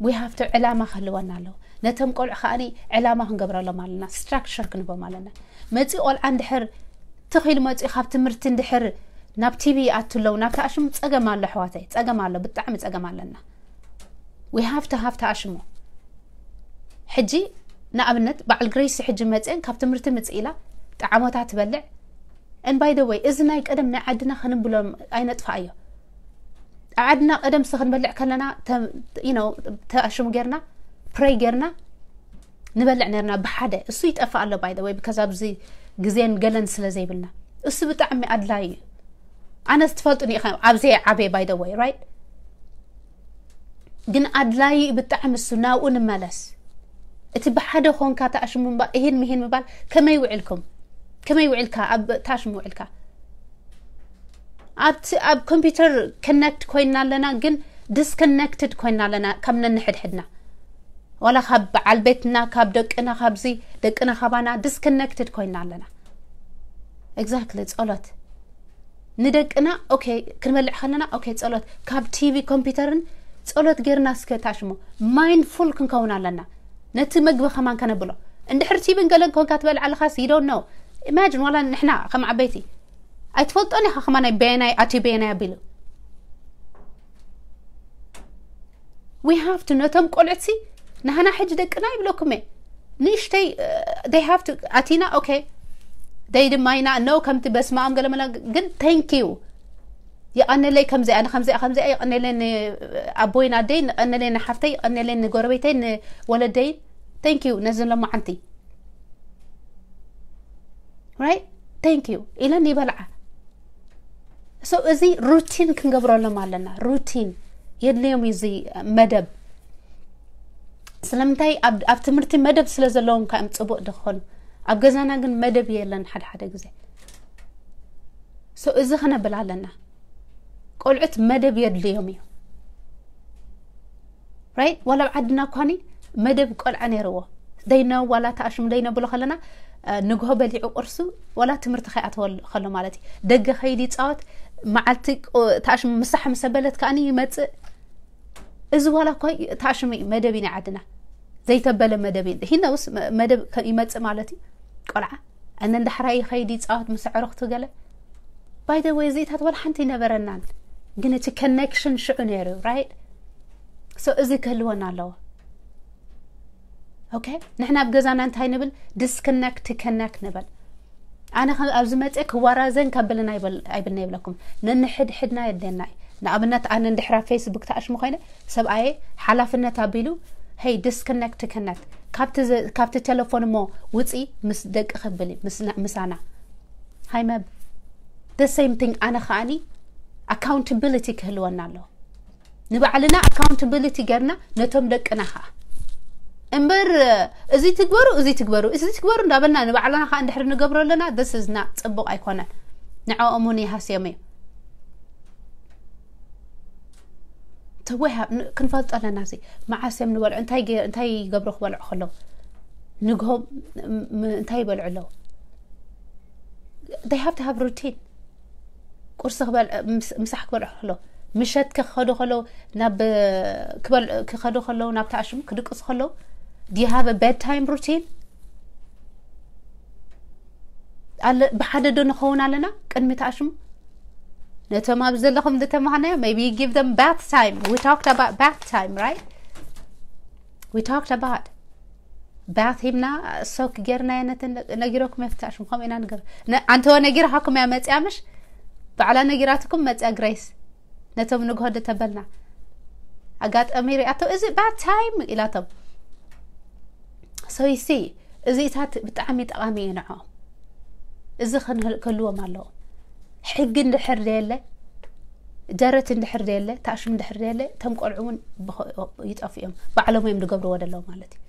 We have to ዕላማ ክህልወና ኣለዎ። ነቶም ቆልዑ ከዓኒ ዕላማ ክንገብረሎም ኣለና፣ ስትራክቸር ክንቦም ኣለና። መፂ ቆልዓ እንድሕር ትኺሉ መፂ ካብ ትምህርቲ እንድሕር ናብ ቲቪ ይኣቱ ኣለዉ፣ ናብ ተኣሽሙ ጸገም ኣሎ ኣሕዋተይ፣ ጸገም ኣሎ፣ ብጣዕሚ ጸገም ኣለና። We have to have ተኣሽሙ። ሕጂ ንኣብነት በዓል ግሬስ ሕጂ መፅን ካብ ትምህርቲ ምፅእ ኢላ ጣዕሞታ ትበልዕ። And by the way፣ እዚ ናይ ቀደም ናይ ዓድና ክንብሎም ኣይነጥፋ እዮ። ኣብ ዓድና ቀደም ስ ክንበልዕ ከለና ተኣሽሙ ጌርና ፕሬይ ጌርና ንበልዕ ነርና ብሓደ። እሱ ይጠፋ ኣሎ by the way፣ because ኣብዚ ግዜን ገለን ስለ ዘይብልና። እሱ ብጣዕሚ ኣድላይ እዩ። ኣነስ ትፈልጡኒ ኢኻ ኣብዚ ዓበየ by the way፣ right? ግን ኣድላይ ብጣዕሚ እሱ ናብኡ ንመለስ። እቲ ብሓደ ኮንካ ተኣሽሙ ምባል፣ እሂን ምሂን ምባል፣ ከመይ ውዕልኩም? ከመይ ውዕልካ? ኣብ ተኣሽሙ ውዕልካ? ኣብቲ ኣብ ኮምፒውተር ኮነክት ኮይና ኣለና፣ ግን ዲስኮነክትድ ኮይና ኣለና ካብ ነንሕድሕድና። ዋላ ካብ በዓል ቤትና፣ ካብ ደቅና፣ ካብዚ ደቅና ካባና ዲስኮነክትድ ኮይና ኣለና። ኤግዛክትሊ። ጸሎት ንደቅና ኦኬ፣ ክንበልዕ ከለና ኦኬ፣ ጸሎት ካብ ቲቪ ኮምፒውተርን ጸሎት ጌርና እስከ ታሽሞ ማይንድፉል ክንከውን ኣለና። ነቲ መግቢ ከማን ከነብሎ። እንድሕር ቲቪን ገለን ኮንካ ትበልዕ ኣለኻስ you don't know። ኢማጂን ዋላ ንሕና ከም ዓበይቲ ኣይትፈልጦን ኢኻ ከማን ናይ በየናይ ኣትዩ በየናይ ኣቢሉ። We have to ነቶም ቆልዕትሲ ንሃና ሕጂ ደቅና ይብለኩም እየ ንእሽተይ they have to ኣቲና ኦኬ ደይ ድማ ኢና ነው ከምቲ በስማኦም ገለመላ ግን thank you ይቐነለይ ከምዚኣ ንከምዚኣ ከምዚኣ ይቐነለይ ንኣቦይን ኣደይ ንቐነለይ ንሓፍተይ ይቐነለይ ንጎረቤተይ ንወለደይ thank you ነዚ ሎማዓንቲ right thank you ኢለን ይበልዓ so እዚ ሩቲን ክንገብረሎም ኣለና ሩቲን የድልዮም እዩ እዚ መደብ ስለምንታይ ኣብ ትምህርቲ መደብ ስለ ዘለዎም ካዮም ፅቡቅ ድኾኑ ኣብ ገዛና ግን መደብ የለን ሓደ ሓደ ግዜ so እዚ ክነብል ኣለና ቆልዑት መደብ የድልዮም እዩ right ዋላ ኣብ ዓድና እኳኒ መደብ ቆልዓ ነይርዎ ደይነ ዋላ ተኣሽሙ ደይነ ብሎ ከለና ንግሆ በሊዑ ቁርሱ ዋላ ትምህርቲ ከይኣተወ ከሎ ማለት እዩ ደገ ከይድ ይፃወት መዓልቲ ተኣሽሙ ምሳሕ ምሰበለት ከኣኒ ይመፅእ እዚ ዋላ እኳ ተኣሽሙ እዩ መደብ እዩ ናይ ዓድና ዘይተበለ መደብ እዩ ሂናውስ መደብ ይመፅእ ማለት እዩ ቆልዓ እነ እንዳሕራይ ከይድ ይፃወት ምስ ኣዕሩኽቱ ገለ by the way እዚኢታት ወላ ሓንቲ ይነበረናን ግን እቲ ኮኔክሽን ሽዑ ነይሩ right so እዚ ክህልወና ኣለዎ okay ንሕና ኣብ ገዛና እንታይ ንብል disconnect to connect ንበል ኣነ ኣብዚ መፀ ክዋራዘን ከብልን ኣይብልና ይብለኩም ነንሕድሕድና የድለና እዩ ንኣብነት ኣነ እንድሕራ ፌስቡክ ተኣሽሙ ኮይነ ሰብኣየ ሓላፍነት ኣቢሉ Hey, disconnect ክነት ካብቲ ቴሌፎን እሞ ውፂ ምስ ደቂ ክብል ምሳና ሃይመብ። The same thing ኣነ ከዓኒ accountability ክህልወና ኣለዎ። ንባዕልና accountability ገርና ነቶም ደቅና ከዓ እምበር እዚ ትግበሩ እዚ ትግበሩ እዚ ትግበሩ እንዳበልና ንባዕልና ከዓ እንድሕር ንገብሮ ኣለና። This is not ፅቡቅ ኣይኮነን። ንዕኦም እውን ይሃስዮም እዩ። ተወይ ክንፈልጦ ኣለና። እዚ መዓስ እዮም ንበልዑ እንታይ ይገብሩ ክበልዑ ከለዉ ንግሆ እንታይ ይበልዑ ኣለዉ? They have to have routine። ቁርሲ ምሳሕ ክበልዑ ከለዉ ምሸት ክኸዱ ከለዉ ናብ ክኸዱ ከለዉ ናብ ተኣሽሙ ክድቅሱ ከለዉ do you have a bedtime routine? ብሓደ ዶ ንኸውን ኣለና ቅድሚ ተኣሽሙ? ነቶም ኣብ ዘለኹም ዝተማሃናዮ maybe give them bath time. We talked about bath time, right? We talked about bath ሂብና soak ጌርናዮ ነቲ ነጊረኩም እየ ተኣሽሙ ከምኡ ኢና ንገር ኣንተወ ነጊርሃኩም እያ መፅያ ምሽ ባዕላ ነጊራትኩም መፅያ ግሬስ ነቶም ንግሆ ተበልና ኣጋጣሚ ሪኣቶ እዚ bath time ኢላቶም። So you see እዚታት ብጣዕሚ ጠቓሚ እዩ ንዕኦም። እዚ ክህልዎም ኣለዎ። ሕጊ እንድሕር ደየለ ደረት እንድሕር ደየለ ታሽም እንድሕር ደየለ እቶም ቆልዑ እውን ይጠፍኡ እዮም። ባዕሎም እዮም ዝገብርዎ ደለዉ ማለት እዩ።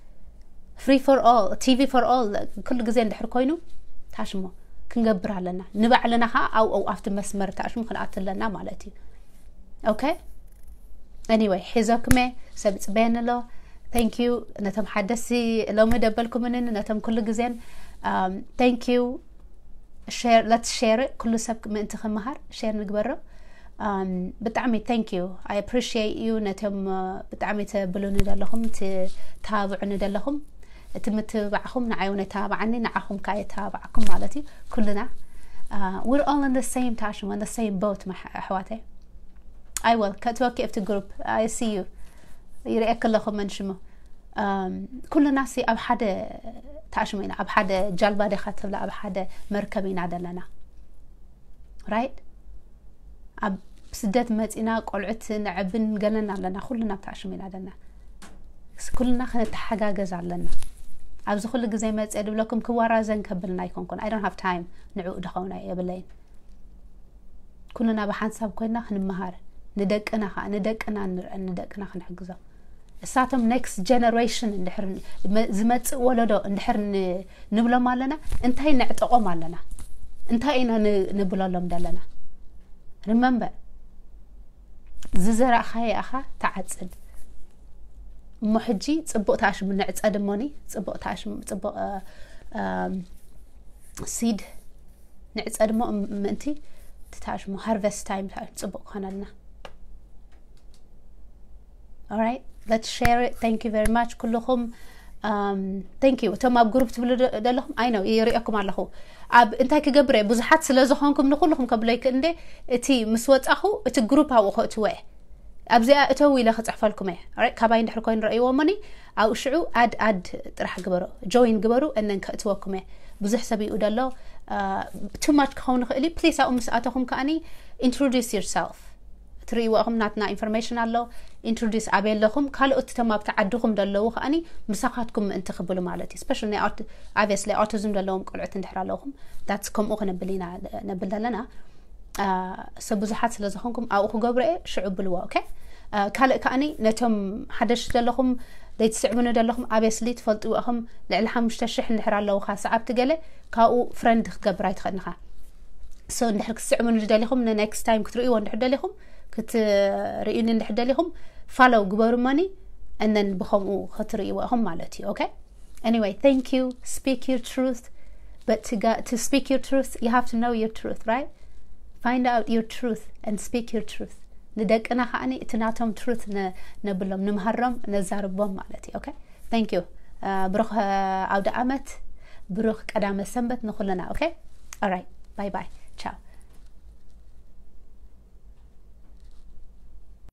Free for all, TV for all ኩሉ ግዜ እንድሕር ኮይኑ ታሽሞ ክንገብር ኣለና። ንባዕልና ከዓ ኣብኡ ኣብቲ መስመር ታሽሙ ክንኣት ኣለና ማለት እዩ። Okay? Anyway, ሒዘኩመ ሰብ ይፅበየኒ ኣሎ። Thank you ነቶም ሓደሲ ሎሚ ደበልኩምንን ነቶም ኩሉ ግዜን thank you. Share, let's share it. ኩሉ ሰብ ምእንቲ ክመሃር share ንግበሮ። ብጣዕሚ thank you, I appreciate you ነቶም ብጣዕሚ ተብሉኒ ዘለኹም ትተባብዑኒ ዘለኹም። እቲ ምትብባዕኹም ንዓይ እውን የተባብዓኒ ንዓኹም ከዓ የተባብዓኩም ማለት እዩ። ኩልና we're all in the same ታሽም on the same boat ኣሕዋተይ። I will ከእትወኪ ኣብቲ group. I see you. ይርእየኪ ኣለኹ መን ሽሙ። ኩልና ሲ ኣብ ሓደ ታሽሙ ኢና ኣብ ሓደ ጃልባ ዲኻ ትብላ ኣብ ሓደ መርከብ ኢና ዘለና። Right? ኣብ ስደት መፂና ቆልዑት ንዕብን ገለን ኣለና ኩልና ኣብ ታሽሙ ኢና ዘለና። ኩልና ክንተሓጋገዝ ኣለና። ኣብዚ ኩሉ ግዜ መፅአ ድብለኩም ክወራዘን ከብልና ኣይኮንኩን። I don't have time ንዕኡ ድኸውን የብለይን። ኩልና ብሓንሳብ ኮይና ክንመሃር ንደቅና ከዓ ንደቅና ንርአ ንደቅና ክንሕግዞም። እሳቶም next generation እንድሕር ዝመፅእ ወለዶ እንድሕር ንብሎም ኣለና እንታይ ነዕጠቆም ኣለና? እንታይ ኢና ንብለሎም ዘለና? Remember ዝዘራእኻዮ ኣኻ ተዓፅድ። እሞ ሕጂ ፅቡቅ ታሽሙ ንዕፀድ እሞኒ ፅቡቅ ታሽሙ ፅቡቅ seed ንዕፀድ እሞ ምእንቲ ትታሽሙ harvest time ፅቡቅ ክኾነልና። Alright, let's share it. Thank you very much ኩልኹም። Thank you እቶም ኣብ group ትብሉ ደለኹም I know ይርእየኩም ኣለኹ። ኣብ እንታይ ክገብር እየ ብዙሓት ስለ ዝኾንኩም ንኩልኹም ከብሎ ይክእል እንደ እቲ ምስ ወፃኹ እቲ group ኣብኡ ከእትዎ እየ። ኣብዚኣ እተው ኢለ ክፅሕፈልኩም እየ። Alright፣ ካባይ እንድሕር ኮይኑ ረእይዎ እሞኒ ኣብኡ ሽዑ add add ጥራሕ ግበሩ join ግበሩ እነን ከእትወኩም እየ። ብዙሕ ሰብ ይኡ ደሎ too much ክኸውን ይኽእል እዩ። Please ኣብኡ ምስ ኣተኹም ከዓኒ introduce yourself። ትርእይዎ ኢኹም ናትና information ኣሎ። Introduce ኣበይ ኣለኹም ካልኦት እቶም ኣብቲ ዓድኹም ደለዉ ከዓኒ ምሳኻትኩም ምእንቲ ክብሉ ማለት እዩ። Especially obviously autism ዘለዎም ቆልዑት እንድሕር ኣለኹም that's ከምኡ ክንብል ኢና ነብል ዘለና። ሰብ ብዙሓት ስለ ዝኾንኩም ኣብኡ ክገብሮ እየ ሽዑ ብልዎ። Okay? ካልእ ከዓኒ ነቶም ሓደሽቲ ዘለኹም ዘይትስዕቡኒ ዘለኹም obviously ትፈልጥዎ ኢኹም። ልዕሊ ሓሙሽተ ሽሕ እንድሕር ኣለውኻ ሰዓብቲ ገለ ካብኡ friend ክትገብር ኣይትኽእልንኻ። So እንድሕር ክትስዕቡኒ ደሊኹም ን next time ክትርእይዎ እንድሕር ደሊኹም ክትርእዩኒ እንድሕር ደሊኹም follow ግበሩ እሞኒ እነን ብኸምኡ ክትርእይዎ ኢኹም ማለት እዩ። Okay? Anyway, thank you. Speak your truth. But to, go, to speak your truth, you have to know your truth, right? Find out your truth and speak your truth. ንደቅና ከዓኒ እቲ ናቶም truth ነብሎም ንምሃሮም ነዛርቦም ማለት እዩ። Okay? Thank you. ብሩኽ ኣውደ ዓመት ብሩኽ ቀዳመ ሰንበት ንኹልና። Okay? Alright. Bye bye. Ciao.